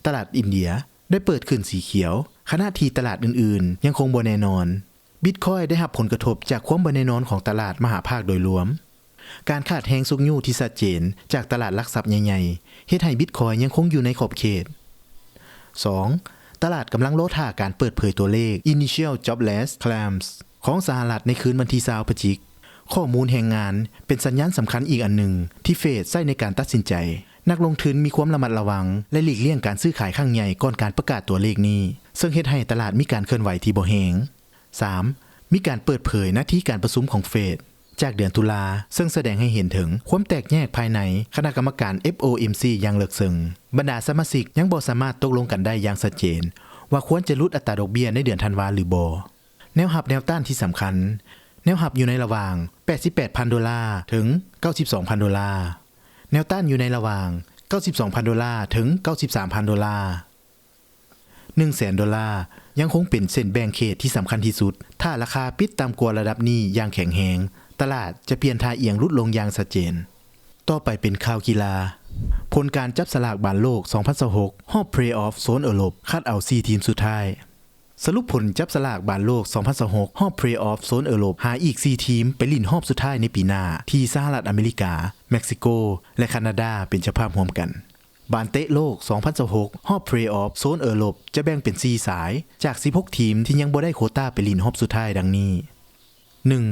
ຕະຫຼາດອິນເດຍ ໄດ້ເປີດຂຶ້ນສີຂຽວ, ຂະນະທີ່ຕະຫຼາດອື່ນໆຍັງຄົງບໍ່ແນ່ນອນ. ບິດຄອຍໄດ້ຮັບຜົນກະທົບຈາກຄວາມບໍ່ແນ່ນອນຂອງຕະຫຼາດມະຫາພາກໂດຍລວມ. ການຂາດແຮງຊຸກຍູ້ທີ່ຊັດເຈນຈາກຕະຫຼາດຫຼັກຊັບໃຫຍ່ໆ ເຮັດໃຫ້ບິດຄອຍຍັງຄົງຢູ່ໃນຂອບເຂດ. ສອງ, ຕະຫຼາດກຳລັງລໍຖ້າການເປີດເຜີຍຕົວເລກ Initial Jobless Claims ຂອງສະຫະລັດໃນຄືນວັນທີຊາວ ພະຈິກ. ຂໍ້ມູນແຮງງານເປັນສັນຍານສຳຄັນອີກອັນໜຶ່ງທີ່ເຟດໃຊ້ໃນການຕັດສິນໃຈ. ນັກລົງທຶນມີຄວາມລະມັດລະວັງ ແລະ ຫຼີກລ່ຽງການຊື້ຂາຍຄັ້ງໃຫຍ່ກ່ອນການປະກາດຕົວເລກນີ້, ເຊິ່ງເຮັດໃຫ້ຕະຫຼາດມີການເຄື່ອນໄຫວທີ່ບໍ່ແຮງ. ສາມ, ມີການເປີດເຜີຍນາທີການປະຊຸມຂອງເຟດ. ຈາກເດືອນຕຸລາ, ເຊິ່ງສະແດງໃຫ້ເຫັນເຖິງຄວາມແຕກແຍກພາຍໃນຄະນະກຳມະການ ເອັຟໂອເອັມຊີ ຢ່າງເລິກເຊິ່ງ. ບັນດາສະມາຊິກຍັງບໍ່ສາມາດຕົກລົງກັນໄດ້ຢ່າງຊັດເຈນວ່າຄວນຈະຫຼຸດອັດຕາດອກເບ້ຍໃນເດືອນທັນວາຫຼືບໍ່. ແນວຮັບແນວຕ້ານທີ່ສຳຄັນ. ແນວຮັບຢູ່ໃນລະຫວ່າງ ແປດສິບແປດພັນໂດລາ ເຖິງ ເກົ້າສິບສອງພັນໂດລາ. ແນວຕ້ານຢູ່ໃນລະຫວ່າງ ເກົ້າສິບສອງພັນໂດລາ ເຖິງ ເກົ້າສິບສາມພັນໂດລາ. ໜຶ່ງແສນໂດລາ ຍັງຄົງເປັນເສັ້ນແບ່ງເຂດທີ່ສຳຄັນທີ່ສຸດ. ຖ້າລາຄາປິດຕ່ຳກວ່າລະດັບນີ້ຢ່າງແຂງແຮງ, ຕະຫຼາດຈະປ່ຽນທ່າອຽງຫຼຸດລົງຢ່າງຊັດເຈນ. ຕໍ່ໄປເປັນຂ່າວກິລາ. ຜົນການຈັບສະຫຼາກບານໂລກ ສອງພັນຊາວຫົກ ຮອບເພລເອອຟໂຊນເອີຣົບ ຄັດເອົາສີ່ທີມສຸດທ້າຍ. ສະຫຼຸບຜົນຈັບສະຫຼາກບານໂລກ ສອງພັນຊາວຫົກ ຮອບເພລເອອຟໂຊນເອີຣົບ ຫາອີກສີ່ທີມໄປຫຼິ້ນຮອບສຸດທ້າຍໃນປີໜ້າ ທີ່ສະຫະລັດອາເມລິກາ, ເມັກຊິໂກ ແລະ ຄານາດາ ເປັນເຈົ້າພາບຮ່ວມກັນ. ບານເຕະໂລກ ສອງພັນຊາວຫົກ ຮອບເພລເອອຟໂຊນເອີຣົບ ຈະແບ່ງເປັນສີ່ສາຍ ຈາກສິບຫົກທີມທີ່ຍັງບໍ່ໄດ້ໂຄຕ້າໄປຫຼິ້ນຮອບສຸດທ້າຍ ດັ່ງນີ້: ໜຶ່ງ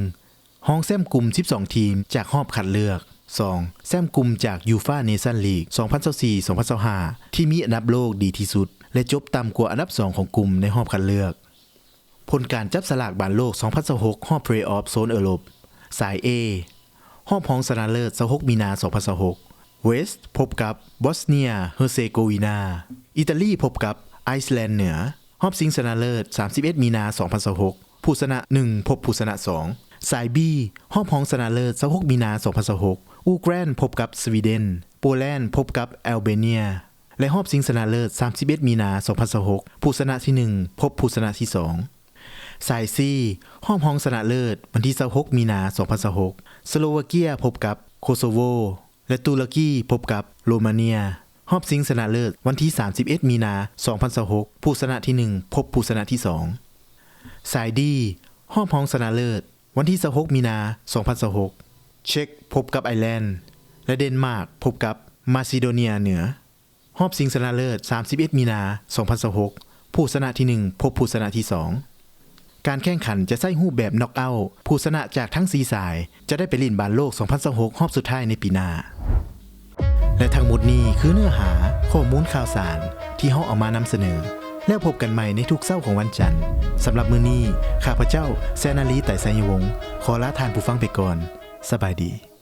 ຮອງແຊ້ມກຸ່ມສິບສອງທີມຈາກຮອບຄັດເລືອກ. ສອງ ແຊ້ມກຸ່ມຈາກຢູຟາເນຊັນລີກ ສອງພັນຊາວສີ່ ສອງພັນຊາວຫ້າ ທີ່ມີອັນດັບໂລກດີທີ່ສຸດ ແລະ ຈົບຕ່ຳກວ່າອັນດັບສອງຂອງກຸ່ມໃນຮອບຄັດເລືອກ. ຜົນການຈັບສະຫຼາກບານໂລກ ສອງພັນຊາວຫົກ ຮອບເພລເອອຟໂຊນເອີຣົບ. ສາຍເອ ຮອບຮອງຊະນະເລີດ ຊາວຫົກມີນາ ສອງພັນຊາວຫົກ ເວສ ພົບກັບບອສເນຍເຮີເຊໂກວີນາ, ອີຕາລີພົບກັບໄອສແລນເໜືອ, ຮອບຊິງຊະນະເລີດ ສາມສິບເອັດມີນາ ສອງພັນຊາວຫົກ ຜູ້ຊະນະໜຶ່ງ ພົບຜູ້ຊະນະສອງ. ສາຍບີ ຮອບຮອງຊະນະເລີດ ຊາວຫົກມີນາ ສອງພັນຊາວຫົກ ອູກຣານພົບກັບສະວີເດັນ, ໂປແລນພົບກັບແອລເບເນຍ ແລະ ຮອບຊິງຊະນະເລີດ ສາມສິບເອັດມີນາ ສອງພັນຊາວຫົກ ຜູ້ຊະນະທີໜຶ່ງ ພົບຜູ້ຊະນະທີສອງ. ສາຍຊີ ຮອບຮອງຊະນະເລີດ ວັນທີຊາວຫົກມີນາ ສອງພັນຊາວຫົກ ສະໂລວາເກຍພົບກັບໂຄໂຊໂວ ແລະ ຕຸລະກີພົບກັບໂຣມາເນຍ, ຮອບຊິງຊະນະເລີດ ວັນທີສາມສິບເອັດມີນາ ສອງພັນຊາວຫົກ ຜູ້ຊະນະທີໜຶ່ງ ພົບຜູ້ຊະນະທີສອງ. ສາຍດີ ຮອບຮອງຊະນະເລີດ ວັນທີຊາວຫົກມີນາ ສອງພັນຊາວຫົກ ເຊັກພົບກັບໄອແລນ ແລະ ເດນມາກພົບກັບມາຊີໂດເນຍເໜືອ, ຮອບຊິງຊະນະເລີດ ສາມສິບເອັດມີນາ ສອງພັນຊາວຫົກ ຜູ້ຊະນະທີໜຶ່ງ ພົບຜູ້ຊະນະທີສອງ. ການແຂ່ງຂັນຈະໃຊ້ຮູບແບບນັອກເອົາ, ຜູ້ຊະນະຈາກທັງສີ່ສາຍຈະໄດ້ໄປຫຼິ້ນບານໂລກ ສອງພັນຊາວຫົກ ຮອບສຸດທ້າຍໃນປີໜ້າ. ແລະ ທັງໝົດນີ້ຄືເນື້ອຫາຂໍ້ມູນຂ່າວສານທີ່ເຮົາເອົາມານຳສະເໜີ. ແລ້ວພົບກັນໃໝ່ໃນທຸກເຊົ້າຂອງວັນຈັນ. ສຳລັບມື້ນີ້, ຂ້າພະເຈົ້າ ແຊນາລີ ໄຕໄຊຍະວົງ ຂໍລາທ່ານຜູ້ຟັງໄປກ່ອນ. ສະບາຍດີ.